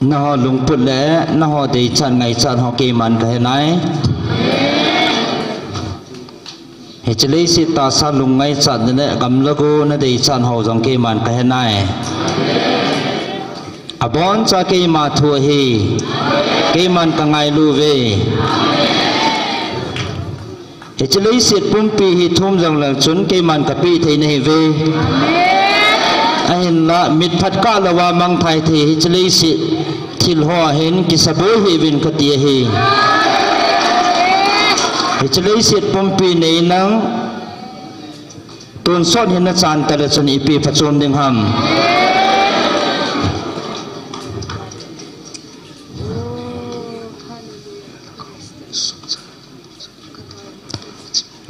Nangho lungput le nangho deichat ngaichat ho keiman kahenai. Hiche leiset tahsa lungngaichat le gamla go nadeichat ho jong keiman kahenai. Aboncha keima thu ahi. Keiman kangailu uve. Hiche leiset pumpi hi thum jongleng chun keiman kapeh thei nahiuve. Ahinla mitphat kah louva mangthai thei hiche leiset thil hoa hin kisaboi hih uvin kati ahi. Hiche leiset pumpi nei nang tonsot hin nachan tale chun ipi phachom ding ham.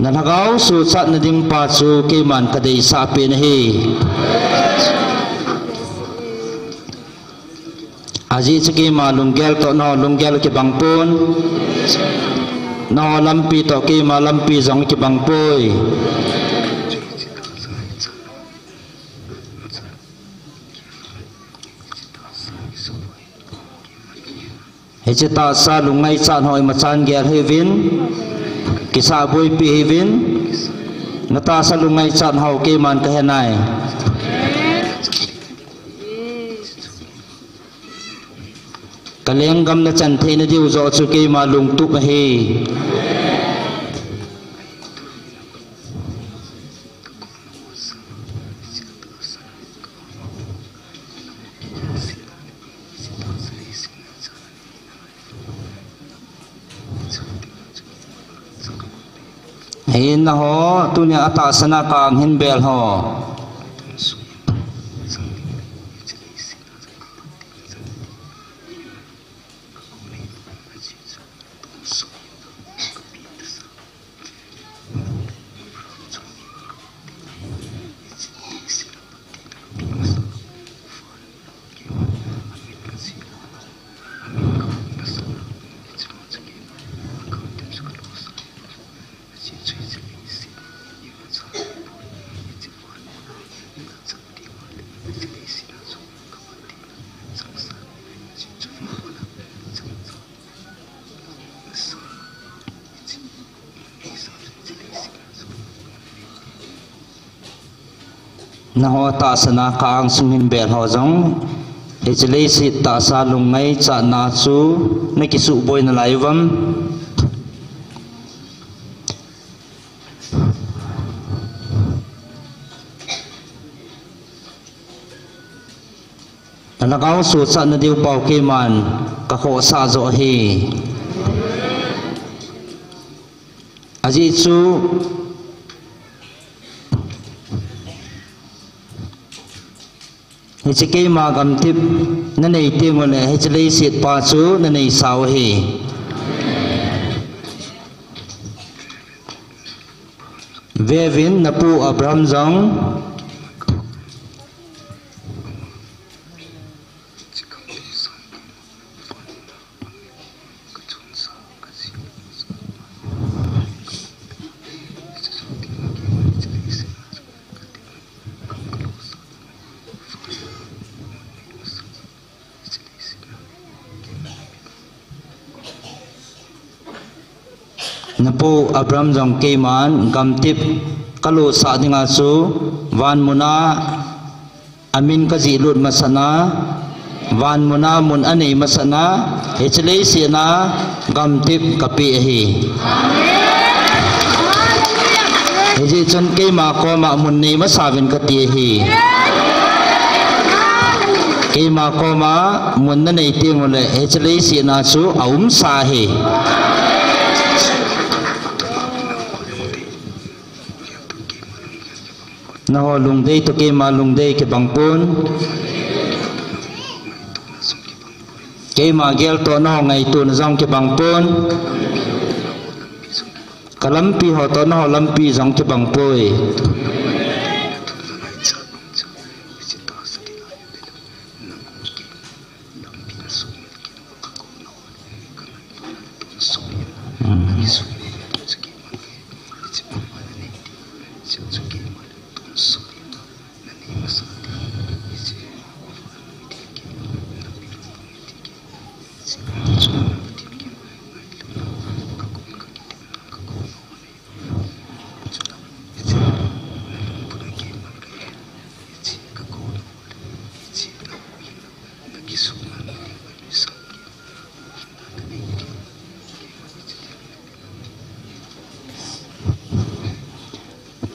Nalhagao suhchatna ding pa chu keiman kadeisah pen ahi. Ajeh chu keima lunggel toh nangho lunggel kibang pon. Nangho lampi toh keima lampi jong kibang poi. Hiche tahsa lungngaichat ho imachan gel hih uvin, kisahboipi hih uvin, natahsa lungngaichat ho keiman kahenai. Kalenggam nachan theina diu joh chu keima lungtup ahi. Hinlah ho, tunia atahsan a ka-ang hin bel ho. Nangho tahsan a ka-ang sung hin bel ho jong Hiche leiset tahsa lungngaichatna chu nakisuhboi nalai uvam? Nalhagao suhsah nadiu pau keiman kakhohsah joh ahi. Ajeh chu, hiche keima gamtip nanei tenguleh hiche leiset pa chu naneisau ahi. Veuvin, napu Abraham jong Napu Abraham jong keiman gamtip kalosah dinga chu vanmuna amin kajihlut masatna, vanmuna mun anei masatna, hiche leiset a gamtip kapeh ahi. Hijeh chun keima koma mun nei masauvin kati ahi. Keima koma mun nanei tenguleh hiche leiset a chu aumsa ahi. Nangho lungdei toh keima lungdei kibang pon. Keima gel toh nangho ngaitona jong kibang pon. Kalampi ho toh nangho lampi jong kibang poi.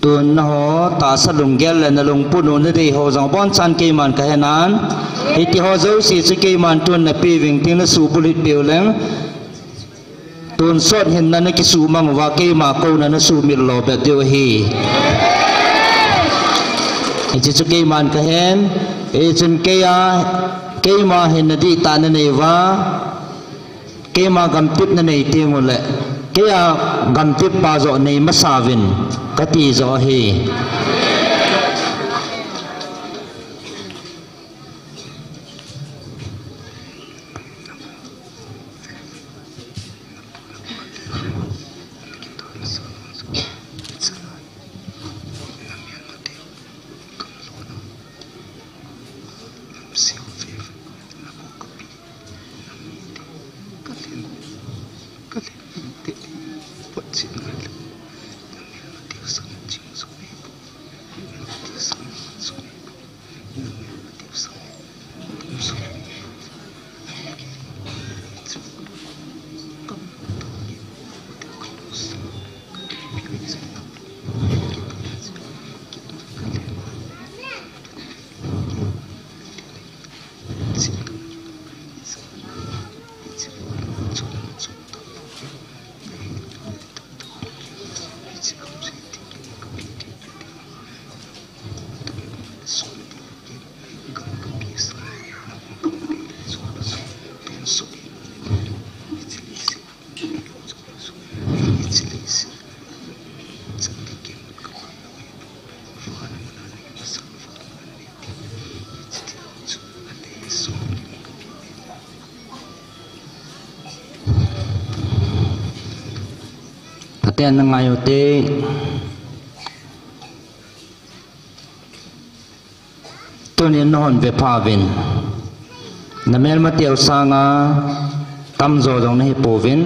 Tun nangho tahsa lunggel le nalungput u nadei ho jong abonchan keiman kahenan. Hitiho jouse chu keiman tun napeh uving tin nasuhbulhit peh uleng. Tonsot hinna nakisuhmang uva keima kouna nasuhmil lo bep diu ahi. Hiche chu keiman kahen, hichun keiya, keima hinna dihtah nanei uva, keima gamtip nanei tenguleh, keiya gamtip pa joh nei masauvin, kati joh ahi. Phaten nangai ute. Tunin nahon vepha uvin. Namelmateu sanga tamjo jong nahipouvin.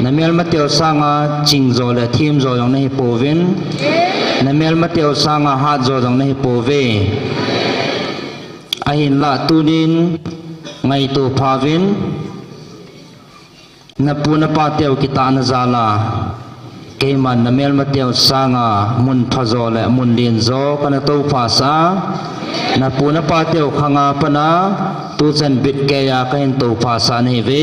Namelmateu sanga chingjo le themjo jong nahipouvin. Namelmateu sanga hatjo jong nahipouve. Ahinlah tunin ngaito phauvin, napu napa teu kitahna jal a, keiman namelma teu sanga mun phajo le mun lenjo kana tophasah a, napu napa teu khanga pat a tuchan bitkeiya kahin tophasah nahiuve.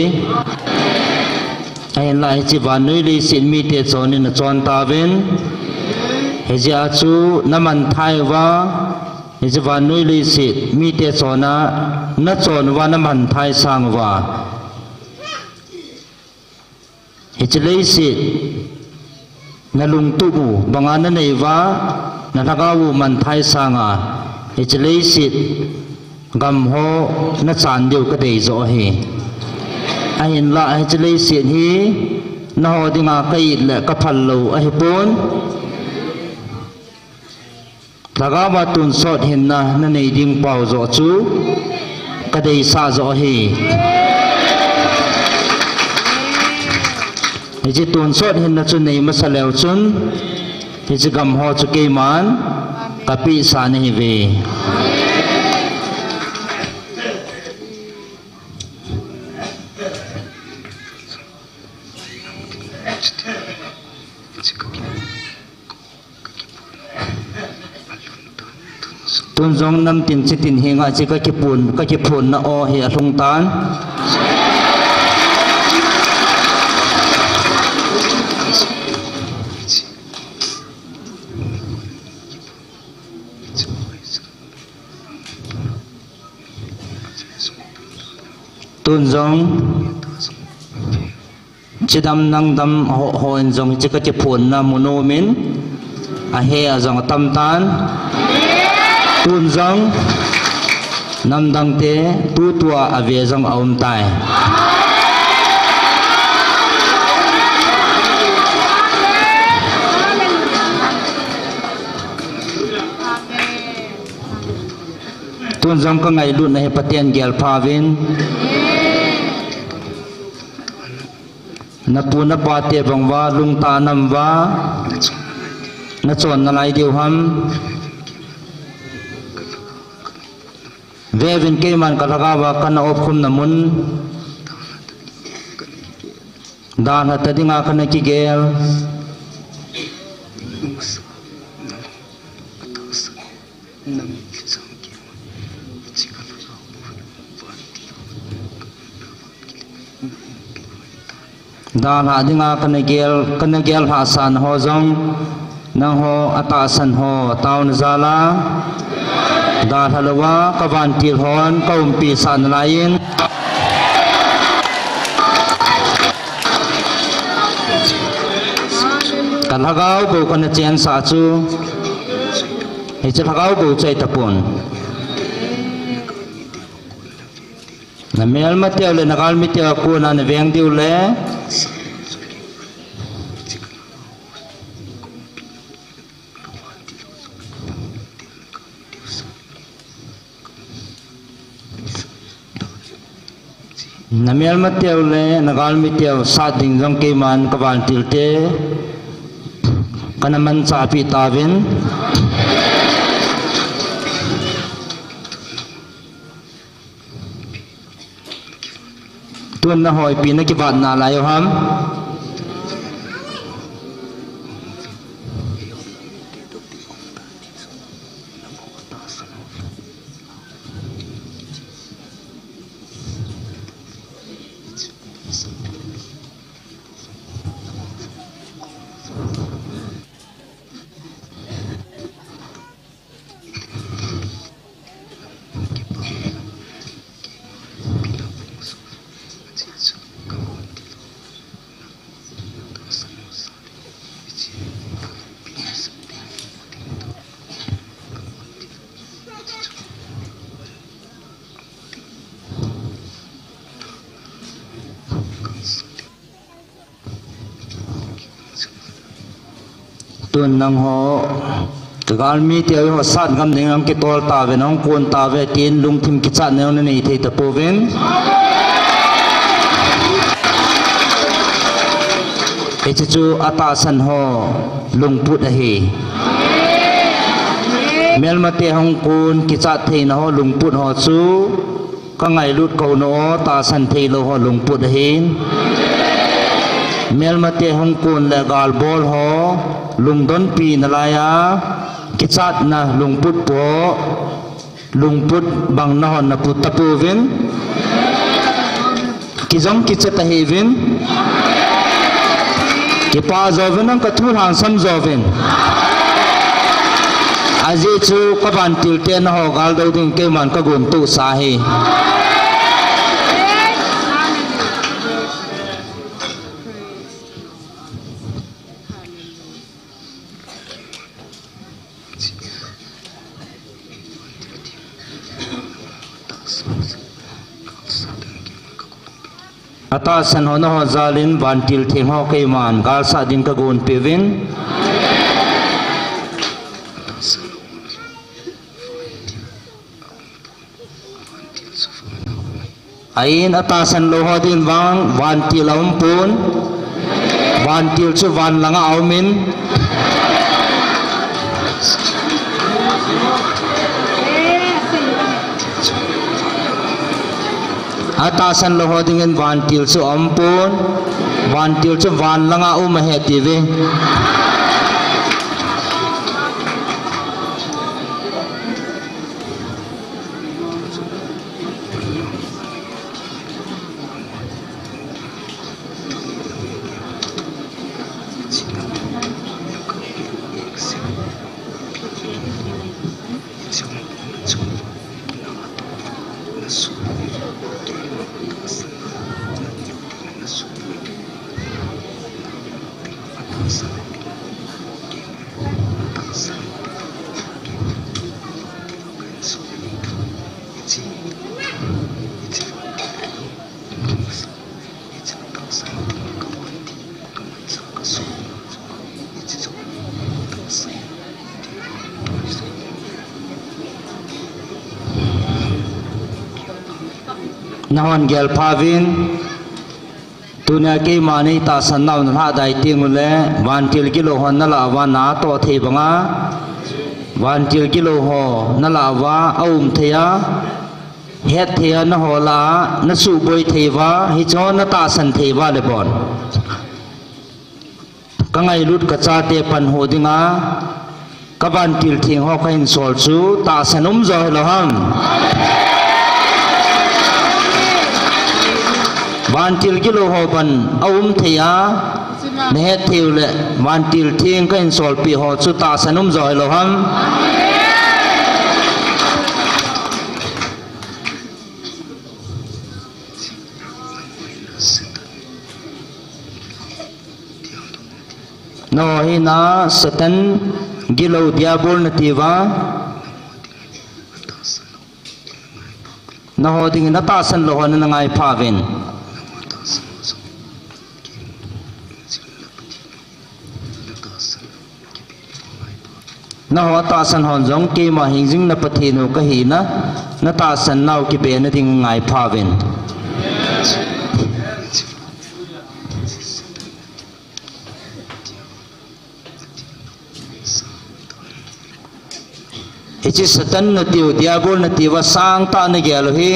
Ahinlah hiche vannoi leiset mite chonin nachon tauvin, hijeh a chu namanthai uva, hiche vannoi leiset mite chona nachon uva namanthai sang uva, hiche leiset nalungtup u banga nanei uva, nalhagao u manthai sanga, hiche leiset gamho nachan diu kadei joh ahi. Ahinlah hiche leiset hi nangho dinga ka-it le kaphal lou ahipon, lhagaova tonsot hinna nanei ding pau joh chu kadeisah joh ahi. Hiche tonsot hinna chu nei masa leu chun, hiche gamho chu keiman kapehsah nahiuve. Tun jong namtin chitin henga hiche kakiphon, kakiphonna aw hi alhung tan. Tun jong chidam nangdam ho, hon jong hiche kakiphonna mun umin, ahe a jong atam tan. Tun jong namdangte tutua ave jong aum tai. Tun jong kangailutna hi Pathen gelpha uvin. Napu napate bang uva lungtah a nam uva nachon nalai diu ham? Veuvin, keiman kalhagao uva kana opkhumna mun, dalha ta dinga kana kigel. Dalha dinga kana gel, kana gel lhahsahna ho jong, nangho atahsan ho taona jal a dalha louva kavantil hon kaumpi sah nalaiyin. Kalhagao bou kana chensah chu, hiche lhagao bou chu ahitapon. Namelmateu le nagalmiteu a kona naveng diu le namelmateu le nagalmiteu sat ding jong keiman kavantilte kana manchahpi tauvin. Tun nangho ipi nakivat nalai u ham? Tun nangho, kagalmite ho sat ngam ding nang kitol tauve, nang kon tauve, tin lungthim kichatna nanei thei tapouvin. Hiche chu atahsan ho lungput ahi. Melmate hung kon kichat theina ho lungput ho chu, ka ngailut kona o, tahsan theilou ho lungput ahin. Melmate hung kon le galbol ho, lungdonpi nalai a, kichatna lungput po, lungput bang nahon naput tapouvin. Kijong kicha tahiuvin. Kipa jouvin, nang ka thu lhangsam jouvin. Ajeh chu ka vantil te naho gal dou ding keiman ka gontoh sa ahi. Atahsan ho naho jalin vantil theng ho keiman galsah din ka gonpeuvin. Ahin atahsan lou ho din vang, vantil aumpon. Vantil chu van langa aumin. Atahsan lou ho dingin vantil chu aumpon. Vantil chu van langa um ahi tiuve. Nahon gelpha uvin. Tunia keima nei tahsan nau nalhah dai teng uleh, vantil gilou hon nalah uva natoh thei banga, vantil gilou ho nalah uva aum thei a, het thei a naho lah a, nasuhboi thei uva, hiche ho natahsan thei uva le bon. Ka ngailut ka chate panhu dinga, ka vantil theng ho kahin sol chu tahsan um jo hilou ham. Vantil gilou ho ban aum thei a, nahet thei uleh, vantil theng kahin solpeh ho chu tahsan um jo hilou ham. Nangho hina Satan gilou Diabol natiuva. Nangho dingin atahsan lou ho nangaipha uvin. Nangho atahsan hon jong keima hingjing na Pathen u kahina, natahsan nau kibena ding ngaipha uvin. Hiche Satan natiu, Diabol natiuva sangtah nagel u hi.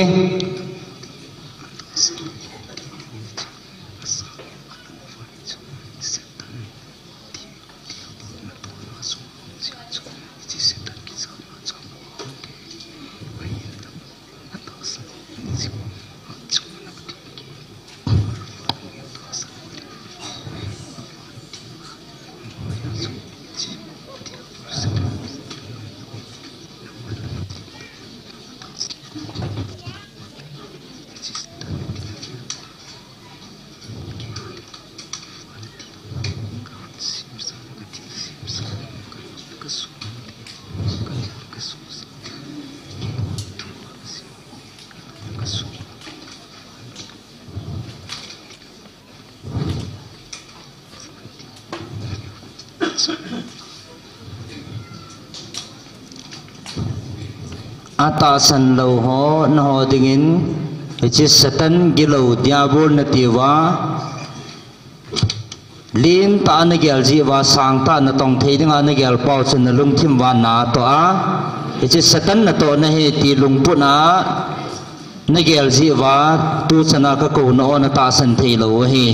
Atahsan lou ho, nangho dingin, hiche Satan gilou Diabol natiuva, Lentah a nagel jeh uva sangtah a natong thei dinga nagel pau chun nalungthim uva natoh a, hiche Satan natohna ahi ti lungput a nagel jeh uva tuchan a kakouna u natahsan theilou u ahi.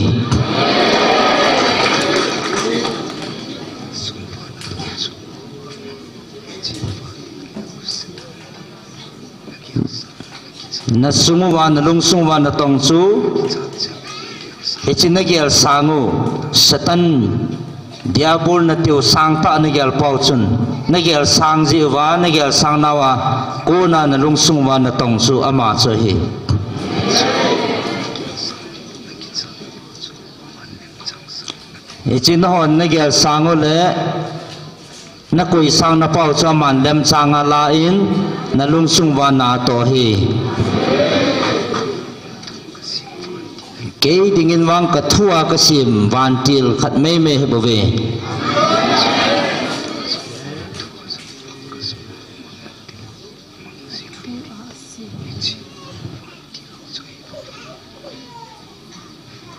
Nasung uva, nalungsung uva natong chu, hiche nagel sang u, Satan, Diabol natiu sangtah a nagel pau chun, nagel sang jeh uva, nagel sang nauva, kona nalungsung uva natong chu ama chu ahi. Hiche nahon nagel sang u le, nakoi sang napau chu aman lemchang a la in, nalungsung uva natoh ahi. Kei dingin vang kathua kasem vantil khat meimei ahibouve.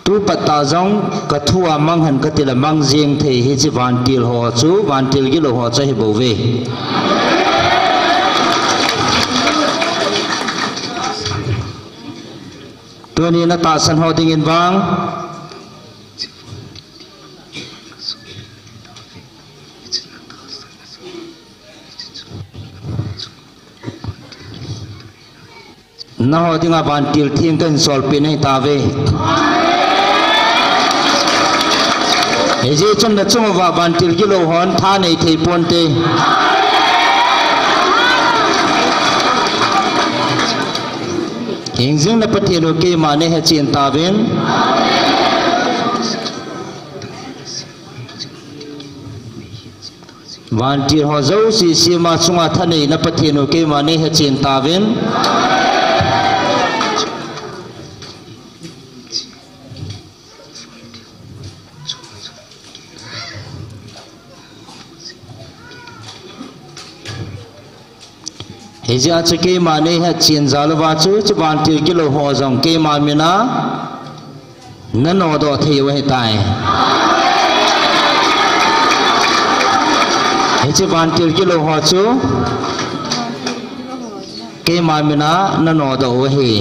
Tupat tah jong kathua manghen katile mangjeng thei hiche vantil ho chu, vantil gilou ho chu ahibouve. Tuni natahsan ho dingin vang naho dinga vantil theng kahin solpeh nahi tauve. Hijeh chun nachung uva vantil gilou hon tha nei thei ponte. Hingjing na Pathen u keima neihetchen tauvin. Vantil ho jouse sema chunga thaneina Pathen u keima neihetchen tauvin. Hijeh a chu keima neihetchen jal uva chu, chu vantil gilou ho jong keima mina nanodoh thei u ahitai. Hiche vantil gilou ho chu keima mina nanodoh u ahi.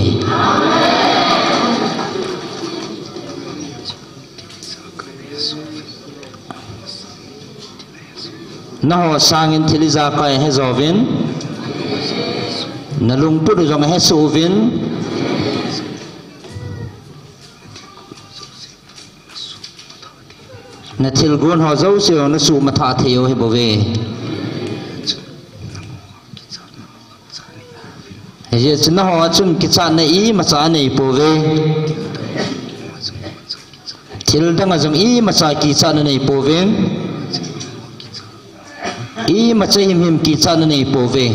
Naho sangin thil ijakai hejouvin, nalungput u jong hesoh uvin, nathilgon ho jouse jong nasuhmathah thei u ahibouve. Hijeh chun naho a chun kichatna imacha aneipouve. Thil danga jong imacha kichatna neipouve. Imacha himhim kichatna neipouve.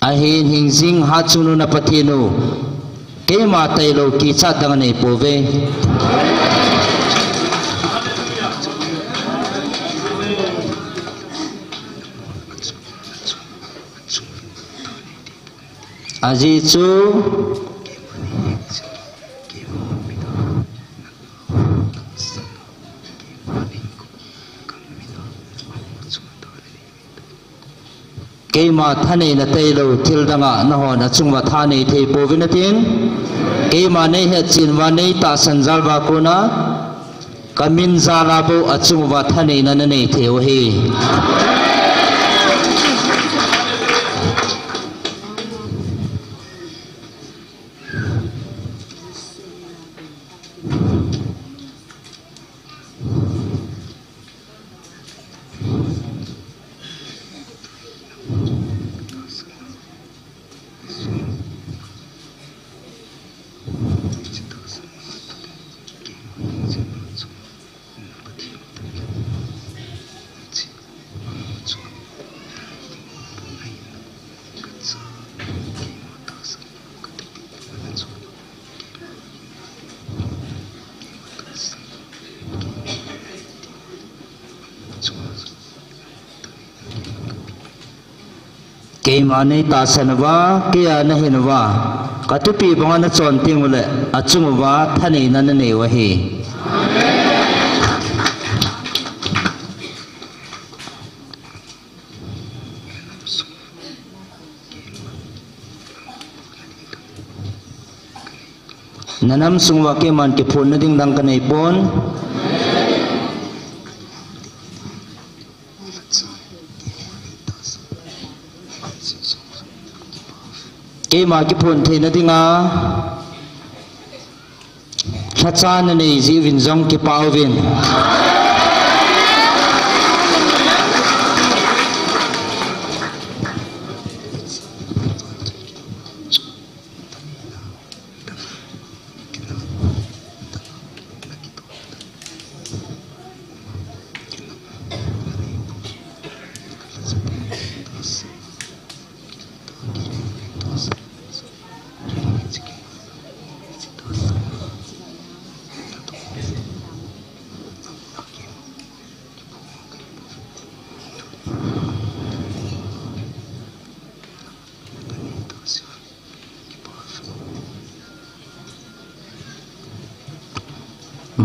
Ahin hingjing hatchungnung na Pathen u keima tailou kichat dang aneipouve. Ajeh chu keima thaneina tailou thil danga nahon achunguva thanei thei pouvin atin. Keima neihetchen uva neitahsan jal uva kona kamin jal a bou achunguva thaneina nanei thei u ahi. Keima neitahsan uva, keiya nahin uva, Ka thupi banga na chon teng uleh, achung uva thaneina na nei u ahi. Na nam sung uva keiman kiphonna ding dang ka nei pon. Keima kiphon theina dinga lhacha na nei jeh uvin jong kipah uvin.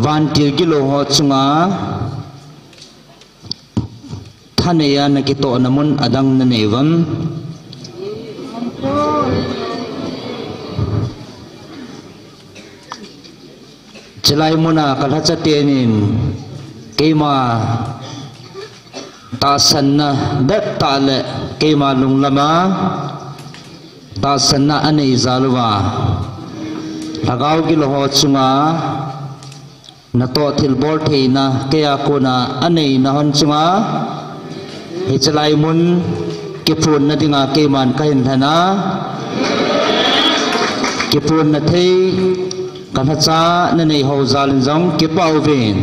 Vantil gilou ho chunga thanei a na kitohna mun adang na nei uvam? Chulai muna ka lhacha tenin keima tahsanna bep tah le keima lunglam a tahsanna anei jal uva, lhagao gilou ho chunga natoh thilbol theina keia kona anei na hon chunga hiche lai mun kiphonna dinga keiman kahin lhana, kiphonna thei ka lhacha na nei ho jal in jong kipah uvin.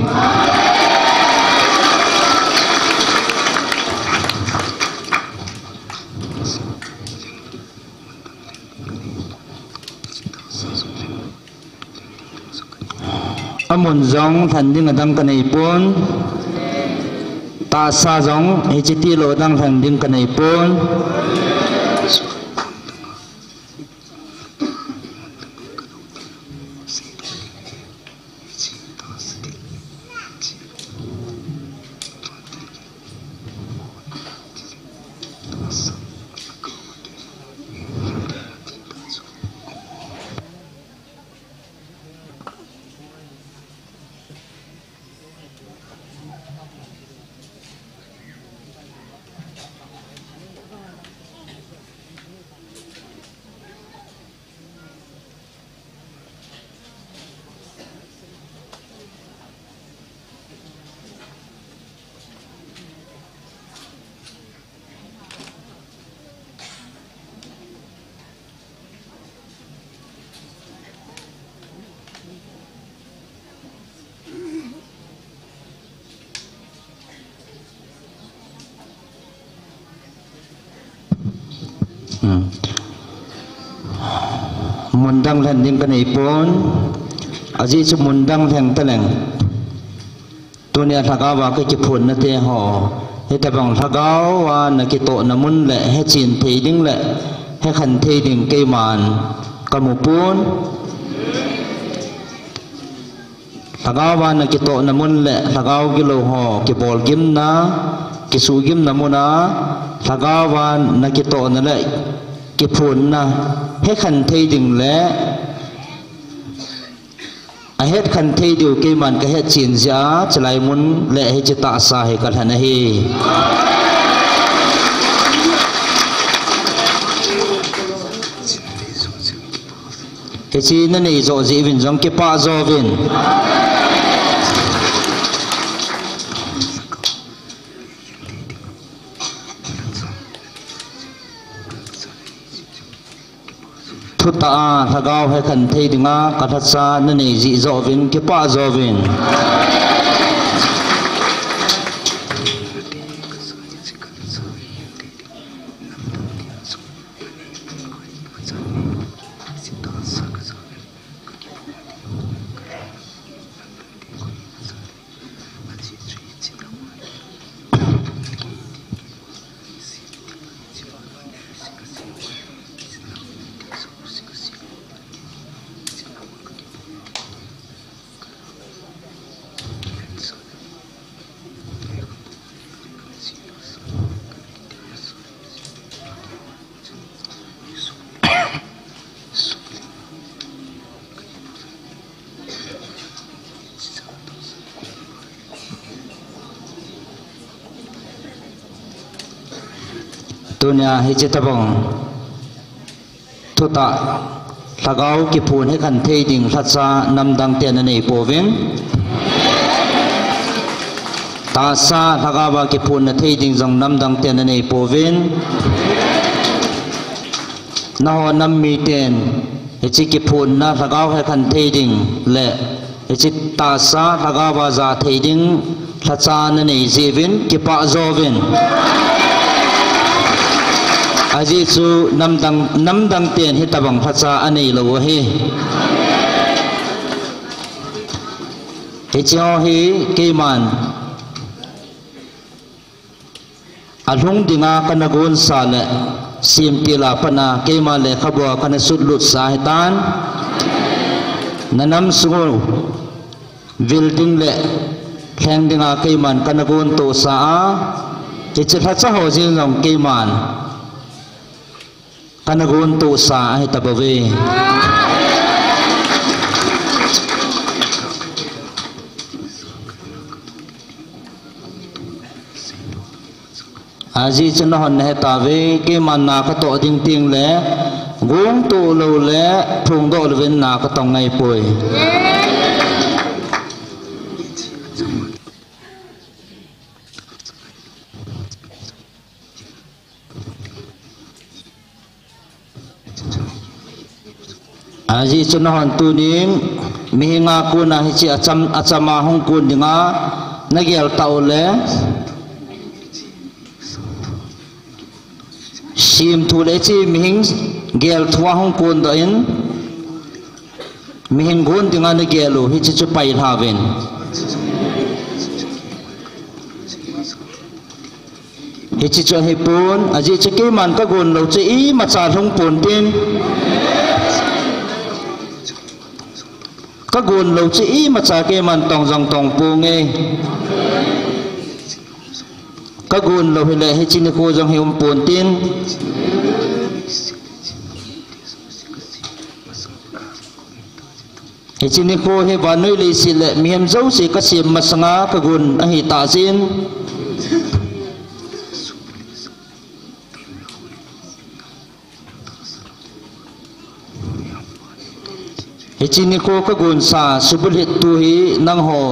Amun jong lhen ding adang ka nei pon. Tahsa jong hiche tilou adang lhen ding ka nei pon. Hmm. Mun dang lhen ding ka nei pon. Ajeh chu mun dang lheng taleng, tunia lhagao a ka kiphonna te ho, hitobang lhagao a na kitohna mun le hechen thei ding le hekhen thei ding keiman ka mu pon. Lhagao a na kitohna mun le lhagao gilou ho kibol gimna, kisuh gimna muna lhagao a na kitohna le kiphonna hekhen thei ding le ahetkhen thei diu keiman ka hetchen jeh a, chulai mun le hiche tahsa hi ka lhen ahi. Hiche na nei joh jeh uvin jong kipah jouvin. Thutah a lhagao hekhen thei dinga ka lhacha na nei jeh joh uvin kipah jouvin. Tunia hiche tabang thutah lhagao kiphun hekhen thei ding lhacha namdang ten anei pouvin. Tahsa lhagao a kiphunna thei ding jong namdang ten anei pouvin. Nangho nam miten hiche kiphunna lhagao hekhen thei ding le hiche tahsa lhagao a ja thei ding lhacha nanei jeh uvin kipah jouvin. Ajeh chu namdang, namdang ten hitabang lhacha anei lou u ahi. Hiche ho hi keiman alhung dinga kana gonsa le semtil a pat a keima lekhabua kana sutlut sa ahitan. Nanam sung u vil ding le lheng dinga keiman kana gontoh sa a, hiche lhacha ho jeng jong keiman kana gontoh sa ahi tabouve. Ajeh chu nahon nahe tauve, keiman na katoh ding tengle, gongtoh lou le, phongdoh louvin na katong ngai poi. Ajeh chu nahon tunin, mihinga kona hiche acham, achama hung kon dinga, nagel tau le, semthu le hiche mihing gelthu a hung kondoh in, mihing gon dinga nagel u, hiche chu pailhauvin. Hiche chu ahipon, ajeh chu keiman kagon lou chu imacha lhung pontin. Kagon lou chu imacha keiman tong jong tong ponge. Kagon lou hile hiche nikho jong hi um pontin. Hiche nikho hi vannoi leiset le mihem jouse kasem masanga kagon ahitah jeh in. Hiche nikho kagonsa subulhit tu hi nangho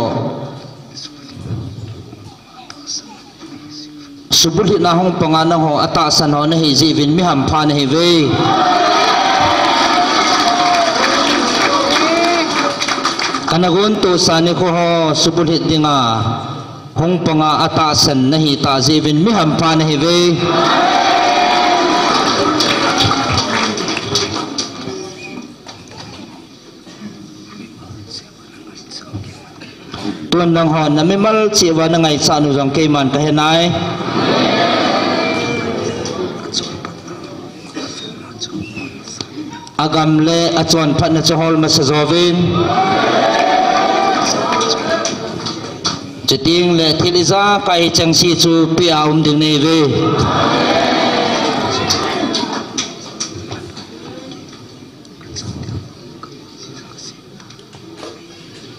subulhitna hung panga nangho atahsan ho nahi jeh uvin mi hampha nahiuve. Kana gontohsa nikho ho subulhit dinga hung panga atahsan nahitah jeh uvin mi hampha nahiuve. Tun nangho namimal cheh uva nangaichat u jong keiman kahenai. Agam le achonphatna chu hol masa jouvin. Chuteng le thil ijakai chengse chu pea um ding nahiuve.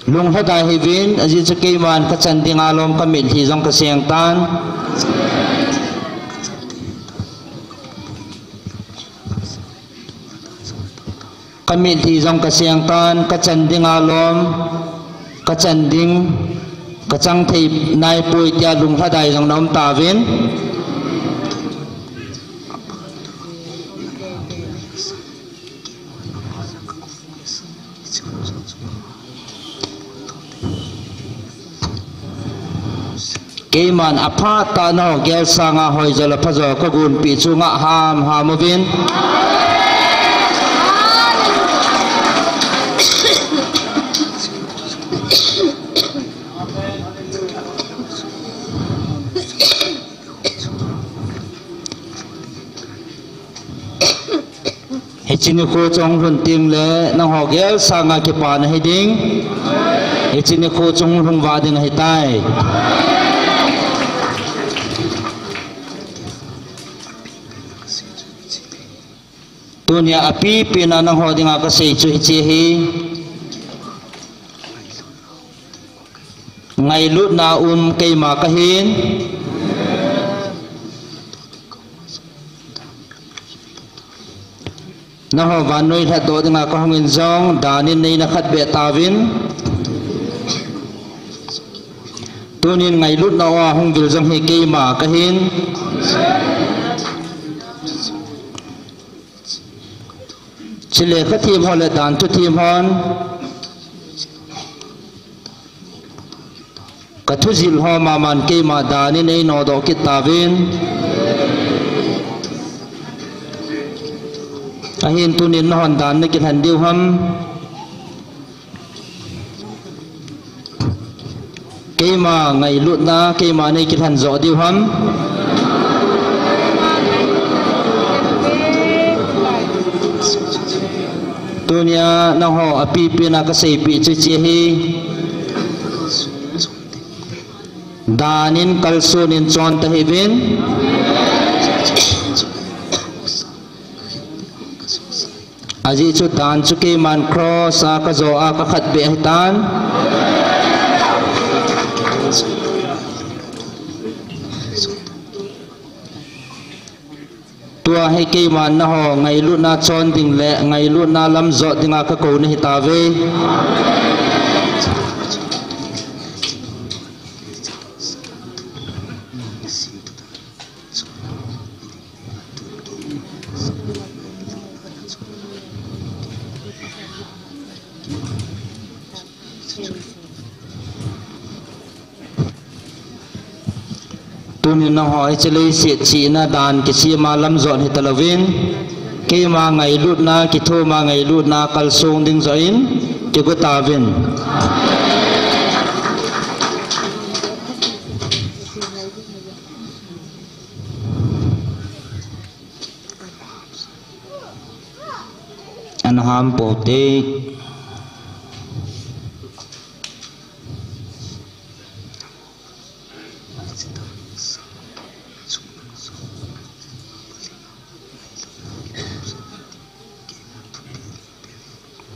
Lunglhadai hiuvin, ajeh chu keiman kachan dinga lom kamitlhi jong kaseng tan. Kamitlhi jong kaseng tan, kachan dinga lom, kachan ding, kachang thei naipoi tia lunglhadai jong naum tauvin. Keiman aphat tah nangho gel sanga hoijo le phajo kagonpeh chu ngah hamham uvin. Hiche nikho chu hung lhun tengle nangho gel sanga kipana hiding. Hiche nikho chu hung lhung vah ding ahitai. Tunia apipina nangho dinga kasei chu hiche hi. Ngailutna um keima kahin. Nangho vannoi lhatdoh dinga kahungin jong, danin neina khat beh tauvin. Tunin ngailutna uva hung vil jong hi keima kahin. Chule khathem ho le dan thuthem hon kathujil ho maman keima danin einodoh kit tauvin. Ahin tunin nahon dan nakilhen diu ham? Keima ngailutna, keima neikilhen joh diu ham? Tunia nangho apipina kaseipeh chu hiche ahi. Danin kalsonin chon tahih uvin. Ajeh chu dan chu keiman cross a kajo a kakhatbeh ahitan. Tua hi keiman nangho ngailutna chon ding le ngailutna lam jot dinga kakou nahi tauve. Tunin nangho hiche leiset chihna dan kisem a lam jot hitalouvin, keima ngailutna, kithum a ngailutna kalsong ding joh in kigo tauvin. Ana ham pote.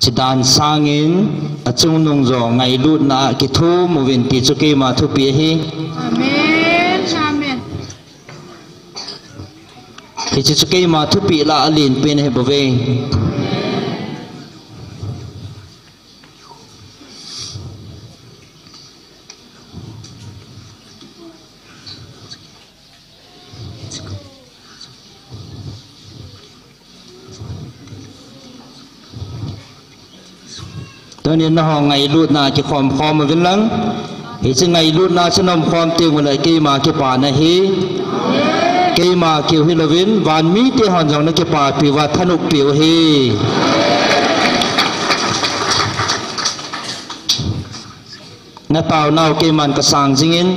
Hiche dan sangin achungnung jo ngailutna a kithum uvin ti chu keima thupeh ahi. Amen. Amen. Hiche chu keima thupeh lah a lenpen ahi bouve. Tunin nangho ngailutna kikhom khom uvin lang. Hiche ngailutna chu naum khom teng uleh keima kipana ahi. Keima keu hilouvin, van mite hon jong nakipapi uva thanop peh u ahi. Nataonau keiman kasang jingin.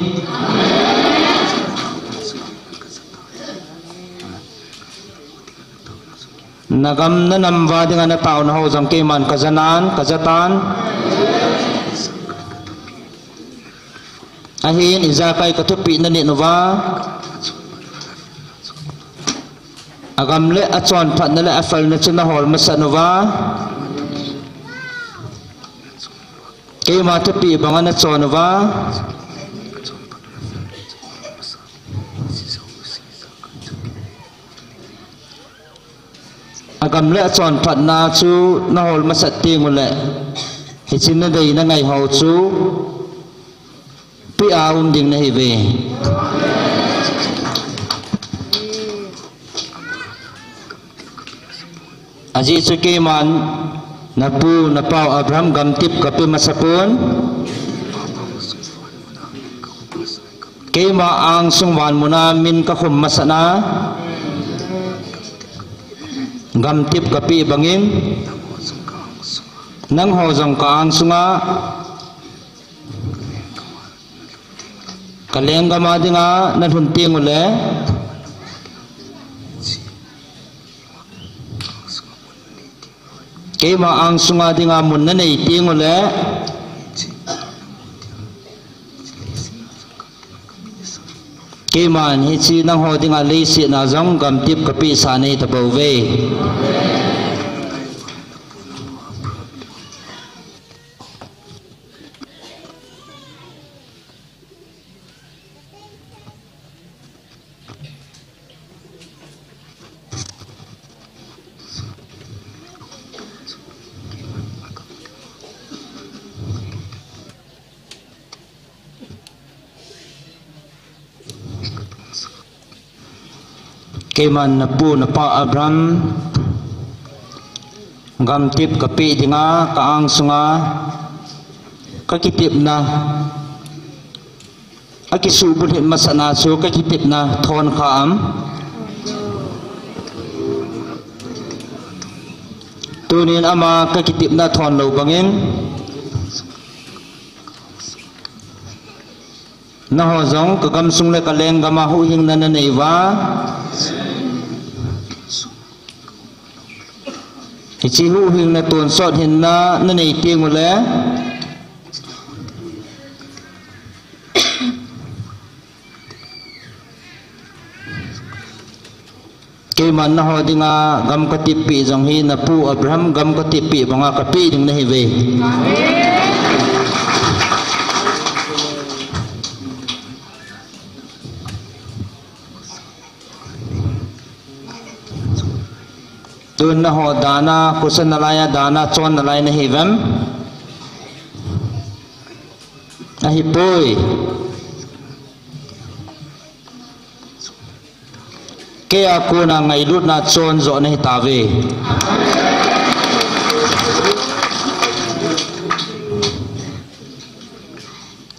Nagam nanam uva dinga nataona ho jong keiman kajanan, kajatan. Ahin ijakai kathupeh nanit uva, agam le achonphatna le aphalna chu nahol masat uva, keima thupeh banga nachon uva. Agam le achonphatna chu nahol masat teng uleh, hiche nadei nangai ho chu peh a um ding nahiuve. Ajeh chu keiman napu napau Abraham gamtep kapeh masapon. Keima angsung vanmuna min kakhum masatna, gamtep kapeh bangin, nangho jong ka angsunga kalenggam a dinga nalhun teng uleh, keima angsunga dinga mun nanei teng uleh, keiman hiche nangho dinga leiset a jong gamtep kapehsah nahi tabouve. Keiman napu napa Abraham gamtep kapeh dinga ka angsunga kakitepna akisuhbulhit masatna chu kakitepna thon kha am? Tunin ama kakitepna thon lou bangin, naho jong kagamsung le kalenggam a huhhingna nanei uva, hiche huhhingna tonsot hinna nanei tengule, keiman naho dinga gam katep peh jong hi napu Abraham gam katep peh banga kapeh ding nahiuve. Tun naho dana, khosa nalai a dana chon nalai nahiuvem? Ahipoi. Keia kona ngailutna chon joh nahitauve.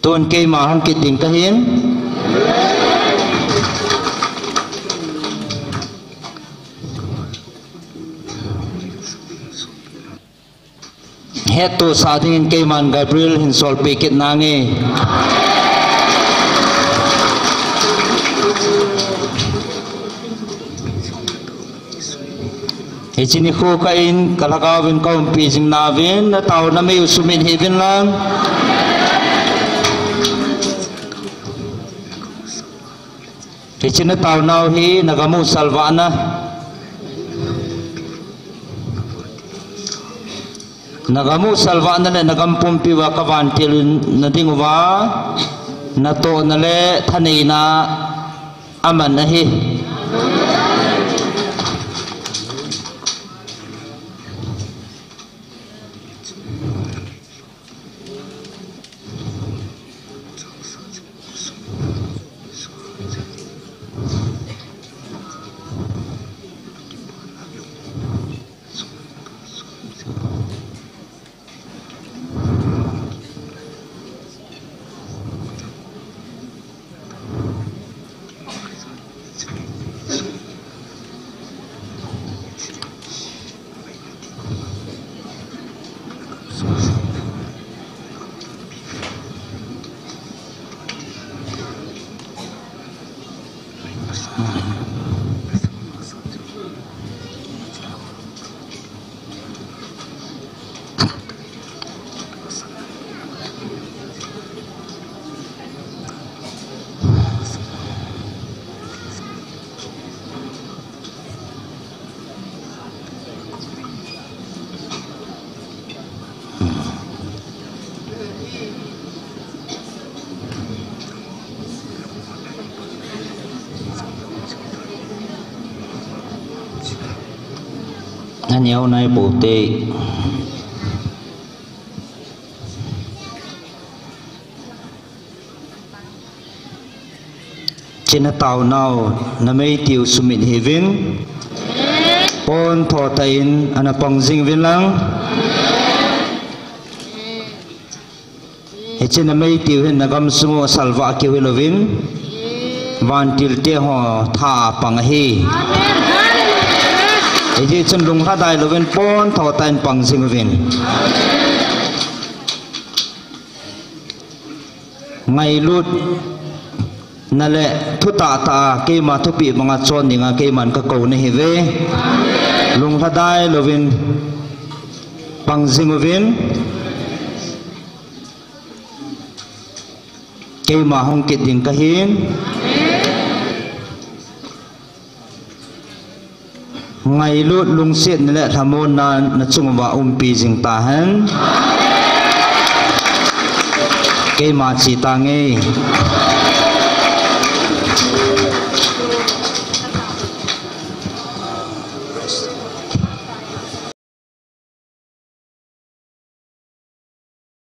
Tun keima hung kit ding kahin. Hettohsah dingin keiman Gabriel hin solpeh kit nange. Hiche nikho kah in kalhagaovin kaumpi jing nauvin, nataona mei u sumit hih uvin lang. Hiche nataonau hi nagam u salvahna, nagam u salvahna le nagam pumpi uva kavantil nading uva natohna le thaneina aman ahi. Aneo nai pou te. Hiche nataonau, namei tiu sumit hih uvin. Pon thotah in ana pang jing uvin lang. Hiche namei tiu hin nagam sung u salvah keu hilouvin, vantil te ho tha a pang ahi. Hijeh chun lunglhadai louvin pon thotah in pang jing uvin. Ngailutna le thutah tah a keima thupeh banga chon dinga keiman kakou nahiuve. Lunglhadai louvin pang jing uvin. Keima hung kit ding kahin. Ngailut lungsetna le lhamonna nachung uva umpi jing tahen. Keima che tange.